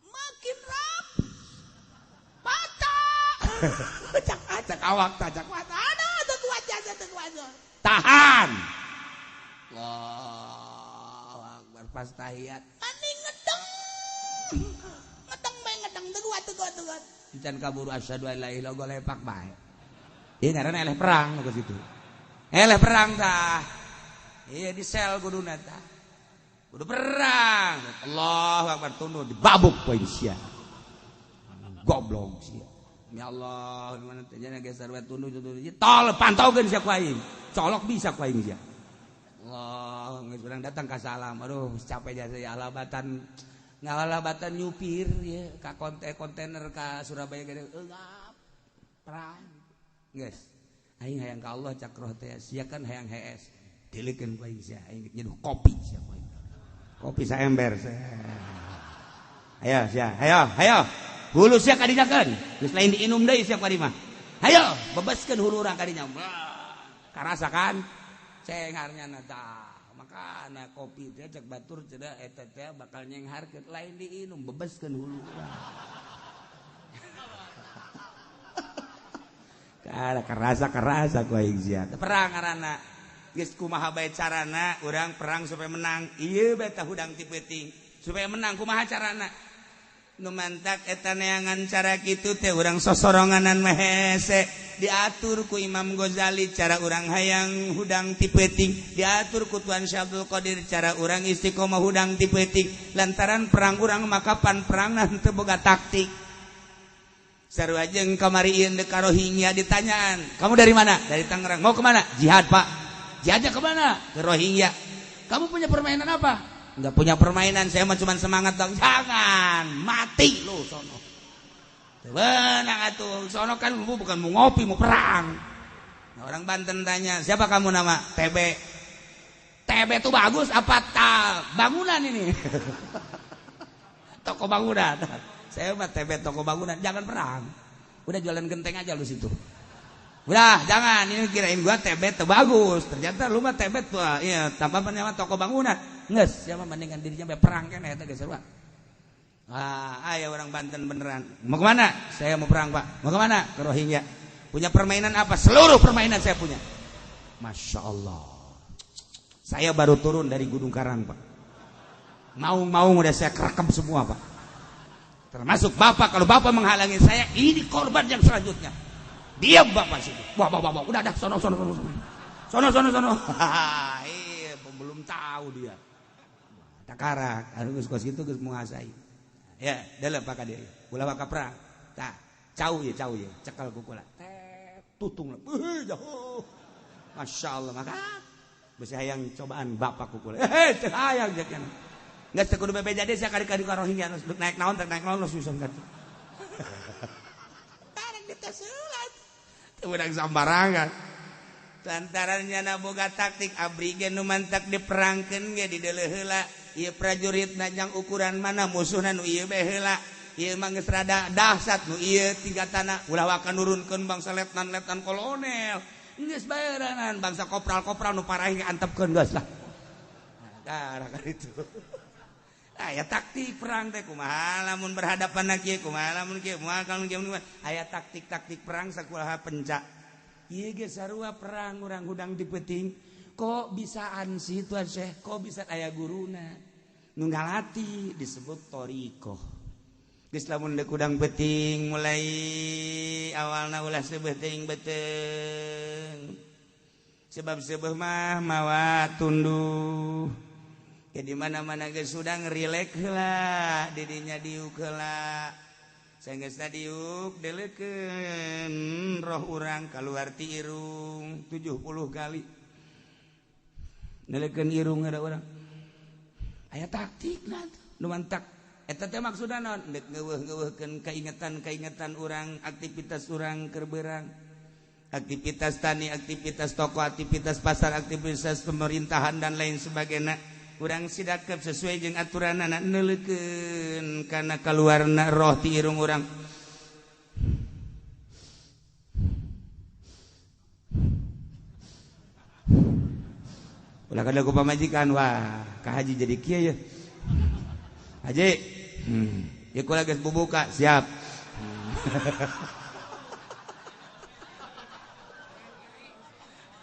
makin rapi patah cak cak awak cak kuat aduh teu kuat jasa teu kuat tahan Allahu akbar pas tahiyat aning ngedeng ngedeng bae ngedeng teu kuat teu kuat teu kuat encan kaburu asyhadu an la ilaha illallah golepak bae ieu ngaranna eleh perang nu situ eleh perang tah ieu di sel kuduna tah kudu perang Allahu akbar tunduh dibabuk poe sia goblok sia ya Allah mana teh nya geser we tunduh tunduh tol pantaukeun sia ku aing colok bisa ku aing sia Allah geus urang datang ka salam aduh capek jasa ya alabatan ngalabatan nyupir ya ka kontainer ka Surabaya gede eungap perang geus aing hayang ka Allah cak roh teh sia kan hayang hees dilikeun ku aing sia aing nyeduh kopi sia ku aing kopi saember ayo sia ayo ayo hulu sia kadinyakeun geus lain diinum deui sia ku mah ayo bebaskeun hulu urang kadinya karasa kan cengarnya tah makana kopi teh cek batur cenah eta teh bakal nyengharkeun lain diinum bebaskeun hulu urang. Kada kerasa ku aing sia. Perang ngaranna. Geus kumaha bae carana urang perang supaya menang. Ieu bae tah hudang ti peuting. Supaya menang kumaha carana? Nu mantak eta neangan cara kitu teh urang sosoronganan mah hese. Diatur ku Imam Ghazali cara urang hayang hudang ti peuting, diatur ku Tuan Syekh Abdul Qadir cara urang istiqomah hudang ti peuting. Lantaran perang urang maka pan perangna henteu boga taktik. Sarua jeung kamari ieu deuk ka Rohingya ditanyaan, "Kamu dari mana?" "Dari Tangerang." "Mau kemana?" "Jihad, Pak." "Jihadnya kemana?" "Ke Rohingya." "Kamu punya permainan apa?" "Enggak punya permainan, saya mah cuma semangat dong." "Jangan, mati lu sono." Benang atuh, sono kan bukan mau ngopi, mau perang. Nah, orang Banten tanya, "Siapa kamu nama?" "TB." "TB itu bagus apa tal? Bangunan ini." Toko bangunan. Saya mah TB toko bangunan, jangan perang. Udah jualan genteng aja lu situ. Udah, jangan, ini kirain gua TB tuh bagus. Ternyata lu mah TB tuh, iya, tambah nama toko bangunan. Nges, siapa mendingan dirinya sampai perang kan eta geus sarua. Ah, ayo orang Banten beneran. Mau kemana? Saya mau perang, Pak. Mau kemana? Ke Rohingya. Punya permainan apa? Seluruh permainan saya punya. Masya Allah. Saya baru turun dari Gunung Karang, Pak. Mau-mau udah saya kerekam semua, Pak. Termasuk Bapak, kalau Bapak menghalangi saya, ini korban yang selanjutnya. Diam Bapak situ. Wah, wah, wah, udah dah, sono, sono, sono, sono. Sono, sono, sono. Iya, belum tahu dia. Takarak, harus kos gitu geus menguasai. Ya, dalam pak dia. Ulah waka perang. Tah, cau ya, cekal kukula. Tutung lah. Jauh. Masya Allah, maka besi hayang cobaan bapak kukula. Teu hayang jakana. Nggak sekudu bebeja desa kali-kali ka Rohingya naik naon susah kan. Tarang dites heula. Teu urang sambarangan. Lantaran nyana boga taktik abri ge nu mantak diperangkeun ge dideuleu heula. Ieu prajurit najang ukuran mana musuhna nu ieu bae heula. Ieu mah geus rada dahsyat nu ieu tingkatana ulah waka nurunkeun bangsa letnan-letnan kolonel. Geus bae bangsa kopral-kopral nu parahi antepkeun geus lah. Nah, kan itu. Aya taktik perang teh kumaha lamun berhadapan kieu kumaha lamun kieu kumaha lamun kieu aya taktik-taktik perang sakulaha pencak. Ieu ge sarua perang urang hudang di peuting. Kok bisaan sih Tuan Syekh? Kok bisa aya guruna? Nu ngalatih disebut thariqah. Geus lamun deuk hudang peuting mulai awalna ulah seubeuh teuing beuteung. Sebab seubeuh mah mawa tunduh. Ya di mana-mana geus hudang rileks heula, didinya diuk heula. Sanggeusna diuk deleukeun roh urang kaluar ti irung 70 kali. Deleukeun irung ada urang. Aya taktikna nu mantak. Eta teh maksudna naon? Deuk ngeuweuh-ngeuweuhkeun kaingetan-kaingetan urang, aktivitas urang keur beurang. Aktivitas tani, aktivitas toko, aktivitas pasar, aktivitas pemerintahan dan lain sebagainya. Urang sidakep sesuai jeung aturanana neuleukeun kana kaluarna roh ti irung urang. Ulah kada ku pamajikan, wah, ka haji jadi kieu ya. Haji, ieu kula geus bubuka, siap.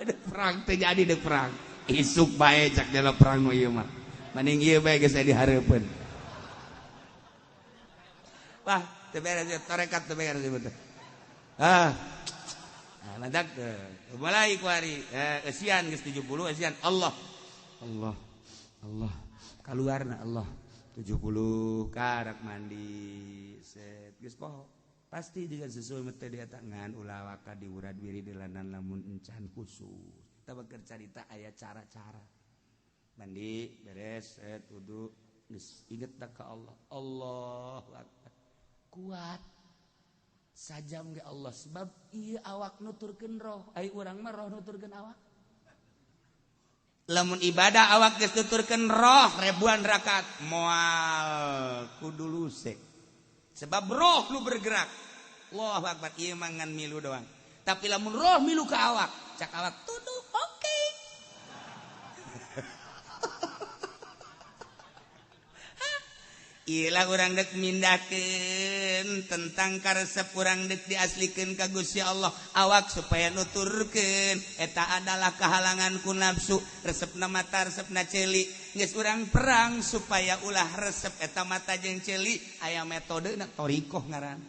Deuk perang teh jadi deuk perang. Isuk bae cak dalam perang nu ieu mah. Mending ieu bae geus dihareupeun. Wah, teu beres tarekat teu beres ieu teh. Ah. Nah, lantak mulai ku ari eusian geus 70 eusian Allah. Allah. Allah. Kaluarna Allah. 70 karak mandi set geus poho. Pasti juga sesuai mete dia tangan ulah waka diurad wiri delanan lamun encan khusus. Kita bekerja aya cara-cara mandi beres set wudu geus inget tak ka Allah. Allahu akbar. Kuat sajam ge Allah sebab ieu awak nuturkeun roh, ai urang mah roh nuturkeun awak. Lamun ibadah awak geus nuturkeun roh ribuan rakaat moal kudu lusek. Sebab roh nu bergerak. Allahu akbar ieu mah ngan milu doang. Tapi lamun roh milu ka awak, cak awak tunduk oke. Ilah urang dek mindahkeun tentang karesep urang dek diaslikeun ka Gusti Allah awak supaya nuturkeun eta adalah kahalangan ku nafsu resepna mata resepna ceuli geus urang perang supaya ulah resep eta mata jeung ceuli aya metodena thariqah ngaran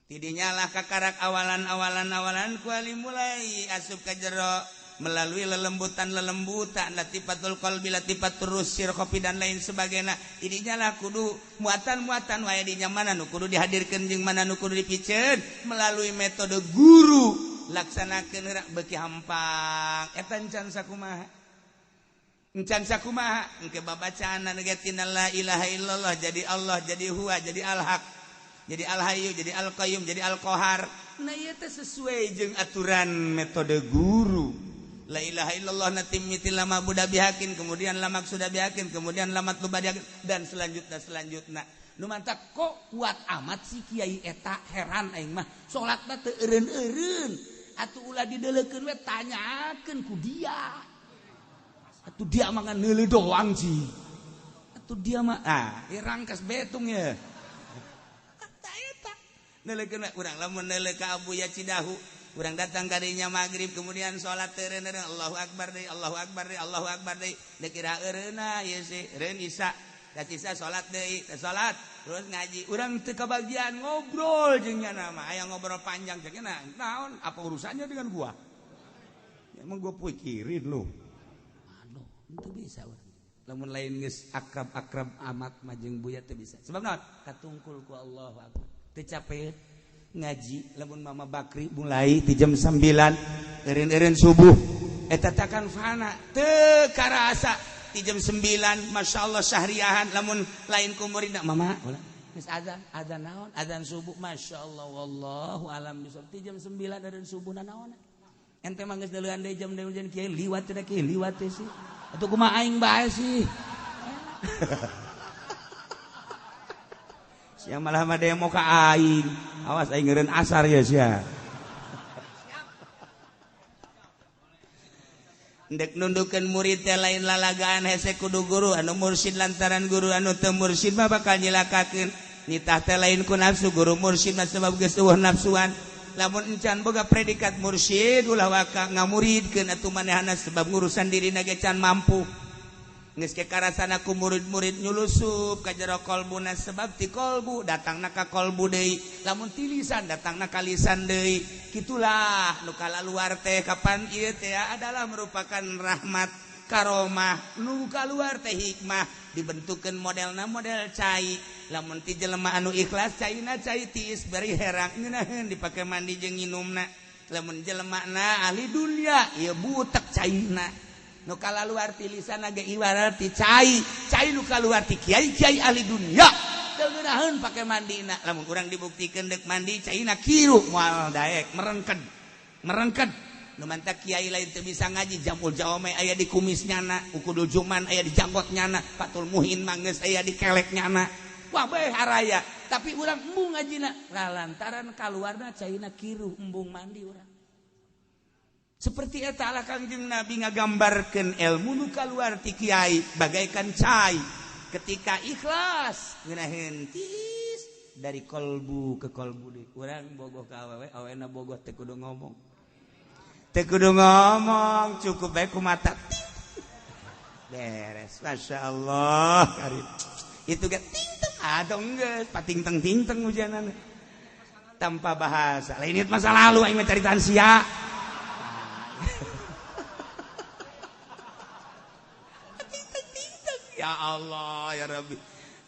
tidinya lah kakarak awalan-awalan-awalan ku ali mulai asup ka jero melalui lelembutan-lelembutan latifatul qalbi latifatur rusir kopi dan lain sebagainya. Ininya lah kudu muatan-muatan wae di mana nu kudu dihadirkeun jeung mana nu kudu dipiceun melalui metode guru laksanakeun heula beuki hampang eta encan sakumaha encan sakumaha engke babacaan anu ge tina la ilaha illallah jadi Allah jadi huwa jadi al-haq jadi al-hayyu jadi al-qayyum jadi al-qahar. Nah ieu teh sesuai jeung aturan metode guru. La ilaha illallah natimiti lama buda bihakin kemudian lama sudah bihakin kemudian lama matluba bihakin dan selanjutnya selanjutnya. Nu mantak kok kuat amat sih kiai eta heran aing mah salatna teu eureun-eureun atuh ulah dideulekeun we tanyakeun ku dia. Atuh dia mah ngan neuleuh doang sih. Atuh dia mah ah ieu rangkas betung ya. Eta eta neuleukeun we urang lamun neuleuh ka Abuya Cidahu urang datang kadinya maghrib kemudian salat teureun-eureun Allahu akbar deui Allahu akbar deui Allahu akbar deui deuk kira eureunna ieu sih eureun isya da isya salat deui teh salat terus ngaji urang teu kabagian ngobrol jeung nya mah aya ngobrol panjang jeung nya naon apa urusannya dengan gua ya, emang gua pikirin lu aduh itu bisa urang lamun lain geus akrab-akrab amat mah jeung Buya teu bisa sebab naon katungkul ku Allahu akbar teu capek ngaji lamun Mama Bakri mulai di jam 9 eureun-eureun subuh eta takan fana teu karasa di jam 9 masyaallah syahriahan lamun lain ku muridna mama ulah geus azan azan naon azan subuh masyaallah wallahu alam bisawab di jam 9 eureun subuh naon ente mah geus deuleuan deui jam deui kiai liwat teh kiai liwat teh sih atuh kumaha aing bae sih. Sia malah mah demo ka aing. Awas aing ngeureun asar ya sia. Ndek nundukeun murid teh lain lalagaan hese kudu guru anu mursyid lantaran guru anu teu mursyid mah bakal nyilakakeun. Nitah teh lain ku nafsu guru mursyid mah sebab geus eueuh nafsuan. Lamun encan boga predikat mursyid ulah waka ngamuridkeun atuh manehna sebab ngurusan dirina ge can mampu. Geus ke karasana ku murid-murid nyulusup ka jero kolbuna sebab ti kolbu datangna ka kolbu deui lamun ti lisan datangna ka lisan deui kitulah nu kalaluar teh kapan ieu teh adalah merupakan rahmat karomah nu kaluar teh hikmah dibentukeun modelna model cai lamun ti jelema anu ikhlas caina cai tiis bari herang ngeunaheun dipake mandi jeung nginumna lamun jelemana ahli dunya ieu butek caina nu kalaluar ti lisan ge ibarat ti cai cai nu kaluar ti kiai-kiai ahli dunya teu ngeunaheun pake mandina lamun urang dibuktikeun deuk mandi caina kiru moal daek merengked merengked nu mantak kiai lain teu bisa ngaji jamul jawame aya di kumis nyana ukudul juman aya di janggot nyana fatul muhin mah geus aya di kelek nyana wah bae haraya tapi urang embung ngajina lantaran kaluarna caina kiru embung mandi urang. Seperti eta lah Kangjeng Nabi ngagambarkeun ilmu nu kaluar ti kiai bagaikan cai ketika ikhlas ngeunaheun tiis dari kolbu ke kolbu deui. Urang bogoh ka awewe awena bogoh teu kudu ngomong. Teu kudu ngomong cukup bae ku mata. Beres masyaallah karim. Itu ge ting teng atuh geus pating teng ting teng hujanan. Tanpa bahasa. Lain ieu masa lalu aing mah caritaan sia. Ya Allah ya Rabbi.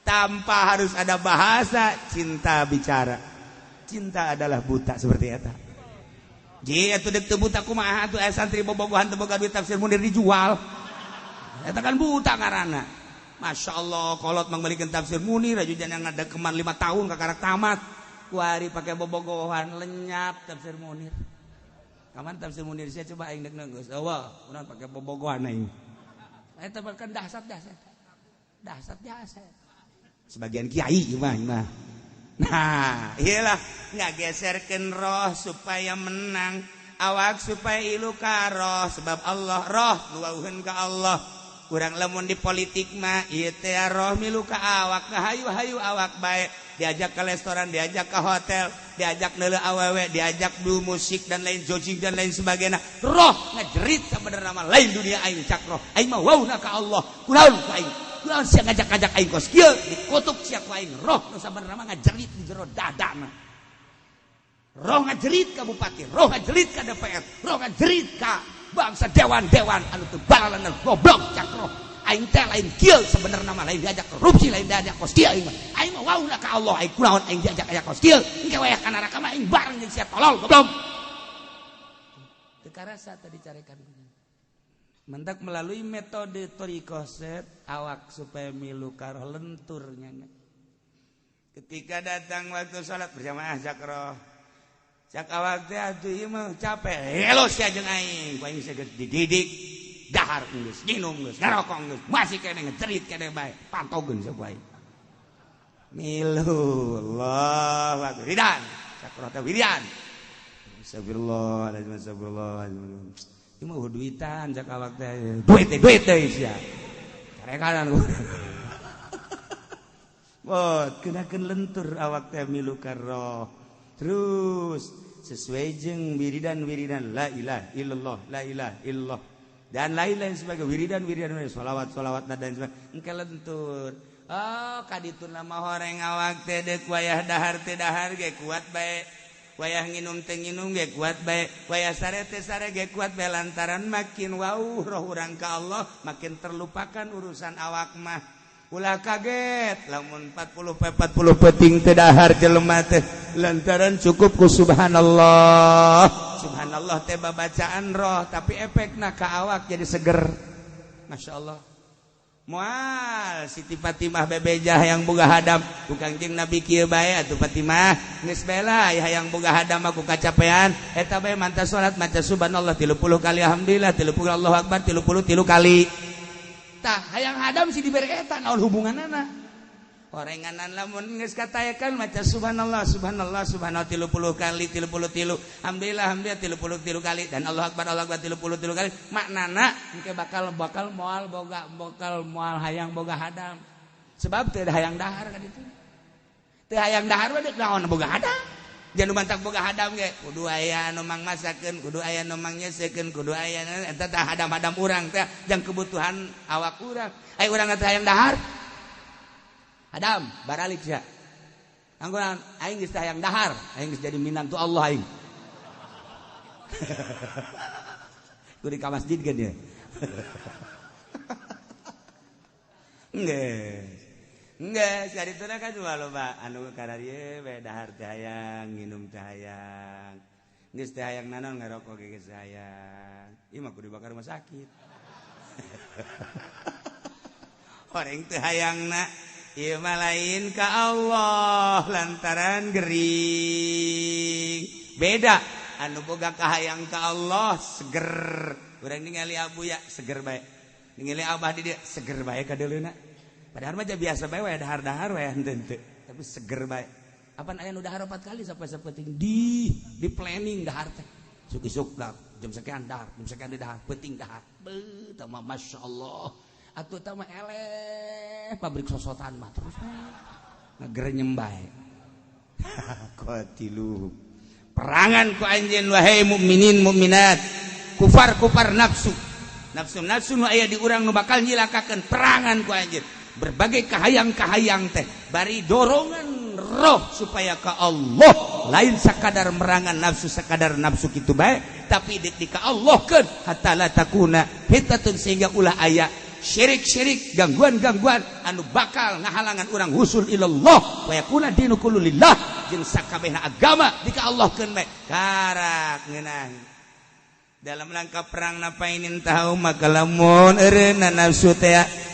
Tanpa harus ada bahasa, cinta bicara. Cinta adalah buta seperti eta. Ji atuh deuk teu buta kumaha atuh aya santri bobogohan teu boga duit tafsir Munir dijual. Eta kan buta ngaranna. Masya Allah kolot mangbalikeun tafsir Munir aja jangan ngadekeman 5 tahun kakarak tamat. Kuari pake bobogohan lenyap tafsir Munir. Kaman tafsir Munir sia coba aing deuk geus eueuh urang pake bobogohan aing. Eta bahkan dahsat dahsat. Dahsat jasa. Sebagian kiai mah mah. Nah, iyalah ngageserkeun roh supaya menang, awak supaya ilu ka roh sebab Allah roh luauheun ka Allah. Urang lamun di politik mah ieu teh roh milu ka awak, hayu-hayu awak bae, diajak ke restoran, diajak ke hotel, diajak neuleuh awewe, diajak du musik dan lain jojing dan lain sebagainya. Roh ngajerit sabenerna mah lain dunia aing cak roh. Aing mah wauna ka Allah. Kunaon ku aing? Kunaon sia ngajak-ngajak aing kos kieu? Dikutuk sia ku aing. Roh nu sabenerna mah ngajerit di jero dadana. Roh ngajerit ka bupati, roh ngajerit ka DPR, roh ngajerit ka bangsa dewan-dewan anu teu balanan goblok cak roh. Aing teh lain kieu sebenarnya mah, lain diajak korupsi, lain diajak kos kieu aing mah. Aing mah wauna ka Allah, aing kunaon aing diajak-ajak kos kieu. Engke wayah ka neraka mah aing bareng jeung sia tolol goblok. Teu karasa tadi carekan. Mendak melalui metode thariqah set awak supaya milu karoh lenturnya. Ketika datang waktu salat berjamaah cak roh. Cak awak teh atuh ieu mah capek. Helo sia jeung aing, ku aing geus dididik dahar geus, nginum geus, ngarokok geus, masih keneh ngejerit keneh bae, pantogeun sia ku aing. Milu Allahu akbar. Wiridan. Cak roh teh wiridan. Astagfirullah, astagfirullah. Ieu mah duitan cak awak teh. Duit duit deui sia. Carekanan. Bot, kenakeun lentur awak teh milu ka roh. Terus sesuai jeung wiridan-wiridan la ilaha illallah, la ilaha illallah dan lain-lain sebagai wiridan-wiridan sholawat-sholawat dan lain sebagainya. Engke lentur. Oh, kadituna mah horeng awak teh deuk wayah dahar teh dahar ge kuat bae. Wayah nginum teh nginum ge kuat bae. Wayah sare teh sare ge kuat bae lantaran makin wauh roh urang ka Allah, makin terlupakan urusan awak mah. Ulah kaget lamun 40 peuting teh dahar jelema teh lantaran cukup ku subhanallah. Subhanallah teh babacaan roh tapi efekna ka awak jadi seger. Masya Allah. Moal Siti Fatimah bebejah yang boga hadam ku Kangjeng Nabi kieu bae atuh Fatimah geus bae lah hayang boga hadam aku kacapean eta bae mantap salat maca subhanallah 30 kali alhamdulillah 30 Allahu akbar 33 kali. Tah hayang hadam si dibere eta naon hubunganana? Orenganan lamun geus katayakan maca subhanallah subhanallah subhanallah 30 kali 33 alhamdulillah alhamdulillah 33 kali dan Allahu akbar Allahu akbar 33 kali maknana engke bakal bakal moal boga bakal moal hayang boga hadam sebab teu hayang dahar ka ditu teu hayang dahar mah deuk naon boga hadam jangan mantak boga hadam ge kudu aya anu mang masakeun kudu aya nu mang nyesekeun kudu aya eta teh hadam-hadam urang teh jang kebutuhan awak urang aya urang teh hayang dahar hadam baralik sia anggonan aing geus hayang dahar aing geus jadi minantu Allah aing kudu ka masjid kan dia geus Enggak, sekali itu kan cuma loba anu kararieu we dahar teh hayang, nginum teh hayang. Geus teh hayang naon ngarokok ge geus hayang. Ieu mah kudu dibakar rumah sakit. Horeng teh hayangna ieu mah lain ka Allah lantaran gering. Beda anu boga kahayang ka Allah seger. Urang ningali abuya seger bae. Ningali abah di dieu seger bae kadeuleuna. Padahal mah biasa bae we dahar-dahar we henteu tapi seger bae. Apan aya nu dahar 4 kali sampai sapenting di planning dahar teh. Isuk-isuk lah jam sekian dahar, jam sekian dahar, peuting dahar. Beuh tah mah masyaallah. Atuh tah mah eleh pabrik sosotan mah terus ngagerenyem bae. Qatilu. Perangan ku anjeun wahai mukminin mukminat, kufar-kufar nafsu. Nafsu-nafsu nu aya di urang nu bakal nyilakakeun perangan ku anjeun. Berbagai kahayang-kahayang teh bari dorongan roh supaya ke Allah lain sakadar merangan nafsu sakadar nafsu kitu bae tapi deuk di ka Allah keun hatta la takuna fitnatun sehingga ulah aya syirik-syirik gangguan-gangguan anu bakal ngahalangan urang husul ilallah wa yakuna dinu kullu lillah jeung sakabehna agama di ka Allah keun bae karak ngeunah dalam rangka perang napainin tahu maka lamun eureunna nafsu teh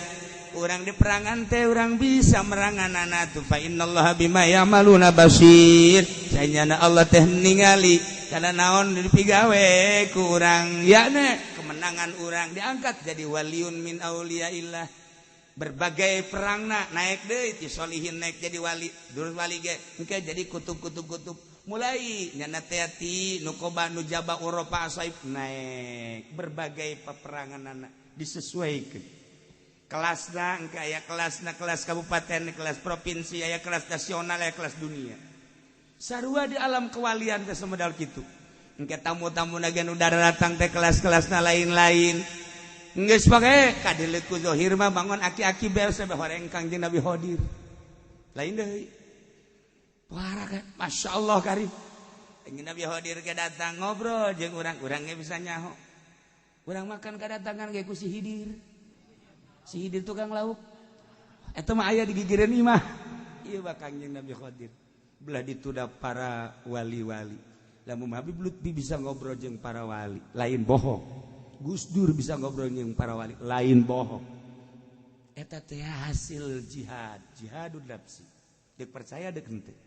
urang di perangan teh urang bisa meranganana tuh fa innallaha bima ya'maluna basir sanyana Allah teh ningali kana naon dipigawe ku urang yakna kemenangan urang diangkat jadi waliun min auliyaillah berbagai perangna naik deui ti solihin naik jadi wali durus wali ge engke jadi kutub-kutub-kutub mulai nyana teh ti nukoba nujaba Eropa asaib naik berbagai peperanganana disesuaikan. Kelasna engke aya kelasna kelas kabupaten, kelas provinsi, aya kelas nasional, aya kelas dunia. Sarua di alam kewalian teh sumedal kitu. Engke tamu-tamu na ge nu datang teh kelas-kelasna lain-lain. Geus pake kadeuleut ku zahir mah bangun aki-aki beres horeng Kangjeng Nabi Khodir. Lain deui. Parah kan? Masya Allah karim. Kangjeng Nabi Khodir ke datang ngobrol jeung urang-urang ge bisa nyaho. Urang makan kedatangan ge ku si Hidir. Si Hidir tukang lauk. Eta mah aya di gigireun imah. Ieu mah Kangjeng Nabi Khodir. Belah dituda para wali-wali. Lamun Habib Lutfi bisa ngobrol jeung para wali, lain bohong. Gus Dur bisa ngobrol jeung para wali, lain bohong. Eta teh hasil jihad, jihadun nafsi. Dek percaya dek henteu.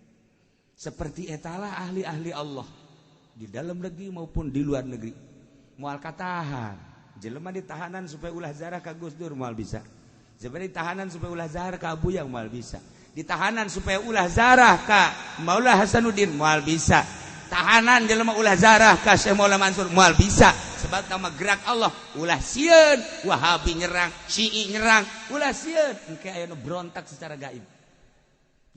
Seperti etalah ahli-ahli Allah di dalam negeri maupun di luar negeri. Moal katahan. Jelema ditahanan supaya ulah zarah ka Gus Dur moal bisa. Jelema ditahanan supaya ulah zarah ka Abu Yang moal bisa. Ditahanan supaya ulah zarah ka Maula Hasanuddin moal bisa. Tahanan jelema ulah zarah ka Syekh Maula Mansur moal bisa. Sebab nama gerak Allah ulah sieun, Wahabi nyerang, Syi'i nyerang, ulah sieun. Engke aya nu berontak secara gaib.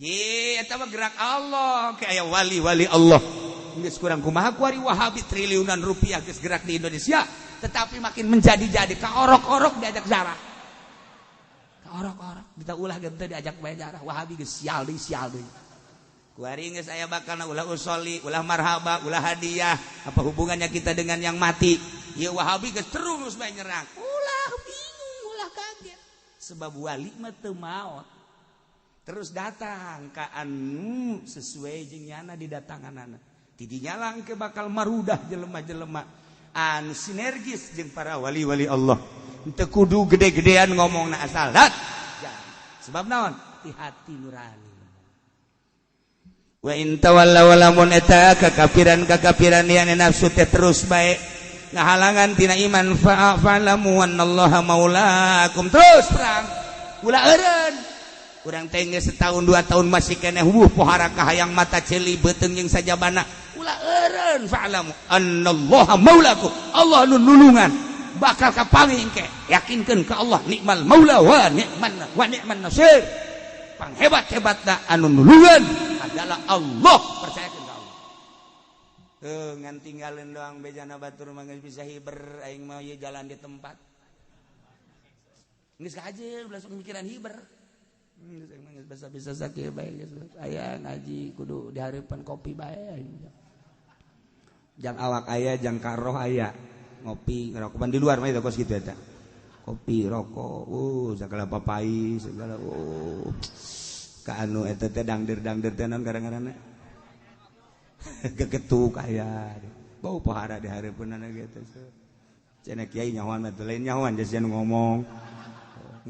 Ye, eta mah gerak Allah, engke aya wali-wali Allah. Geus kurang kumaha kuari Wahabi triliunan rupiah geus gerak di Indonesia, tetapi makin menjadi-jadi ka orok-orok diajak zarah. Ka orok-orok kita ulah ge teu diajak bae zarah, Wahabi geus sial deui sial deui. Kuari geus aya bakalna ulah usoli, ulah marhaba, ulah hadiah. Apa hubungannya kita dengan yang mati? Ieu Wahabi geus terus bae nyerang. Ulah bingung, ulah kaget. Sebab wali mah teu maot. Terus datang ka anu sesuai jeung nyana didatanganana. Tidinya langke bakal marudah jelema-jelema anu sinergis jeung para wali-wali Allah. Teu kudu gede-gedean ngomongna asal dat. Sebab naon? Ti hati nurani. Wa in tawallaw lamun eta kakafiran-kakafiran yang nafsu teh terus bae ngahalangan tina iman fa'lamu annallaha maulakum. Terus perang ulah eureun. Urang teh geus setahun 2 tahun masih keneh wuh pohara kahayang mata ceuli beuteung jeung sajabana. Ulah eureun fa'lamu annallaha maulakum. Allah nu nulungan bakal kapanggih engke. Yakinkeun ka Allah nikmal maula wa ni'man nasir. Panghebat-hebatna anu nulungan adalah Allah, percayakeun ka Allah. Heuh ngan tinggalin doang bejana batur mah geus bisa hiber aing mah ieu jalan di tempat. Geus kaje ulah sok mikiran hiber. Geus aing mah geus bisa-bisa sakieu bae geus aya ngaji kudu dihareupan kopi bae. Jang awak aya jang karoh aya ngopi ngerokok di luar mah itu kos kitu eta. Kopi rokok segala papai segala ka anu eta teh dangdir-dangdir teh naon gara-garana gegetuk aya bau pohara di hareupeunana ge teh cenah kiai nyahoan mah teh lain nyahoan geus ngomong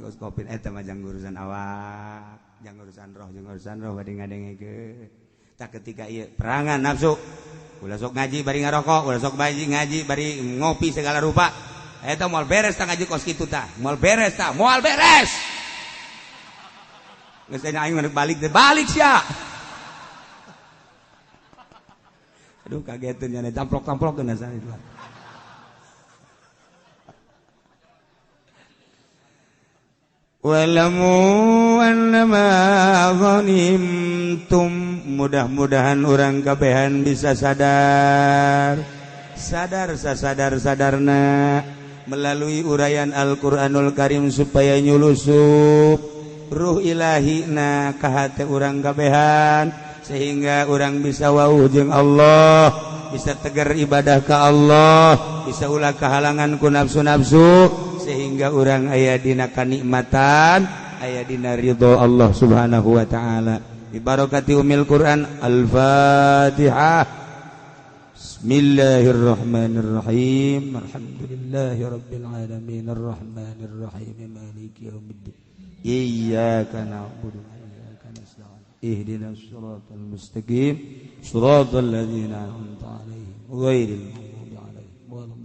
geus kopi eta mah jang urusan awak jang urusan roh bade ngadengekeun tah ketika ieu perangan nafsu ulah sok ngaji bari ngarokok ulah sok ngaji bari ngopi segala rupa eta moal beres tah ngaji kos kitu tah moal beres tah moal beres geus aing balik teh balik sia. Aduh kageteun nya tamplok-tamplok geuna sana itu. Walamu annama ghanimtum, mudah-mudahan urang kabehan bisa sadar. Sadar sasadar-sadarna melalui uraian Al-Qur'anul Karim supaya nyulusup ruh ilahi na ka hate urang kabehan sehingga urang bisa wauh jeung Allah, bisa tegar ibadah ka Allah, bisa ulah kahalangan ku nafsu-nafsu sehingga urang aya dina kanikmatan, aya dina ridho Allah Subhanahu wa taala. Bi barakati umil Quran. Al-Fatihah. Bismillahirrahmanirrahim. Alhamdulillahirabbil alamin arrahmanirrahim maliki yaumiddin. Iyyaka na'budu wa iyyaka nasta'in. Ihdinas siratal mustaqim. Siratal ladzina an'amta 'alaihim ghairil maghdubi 'alaihim waladdallin.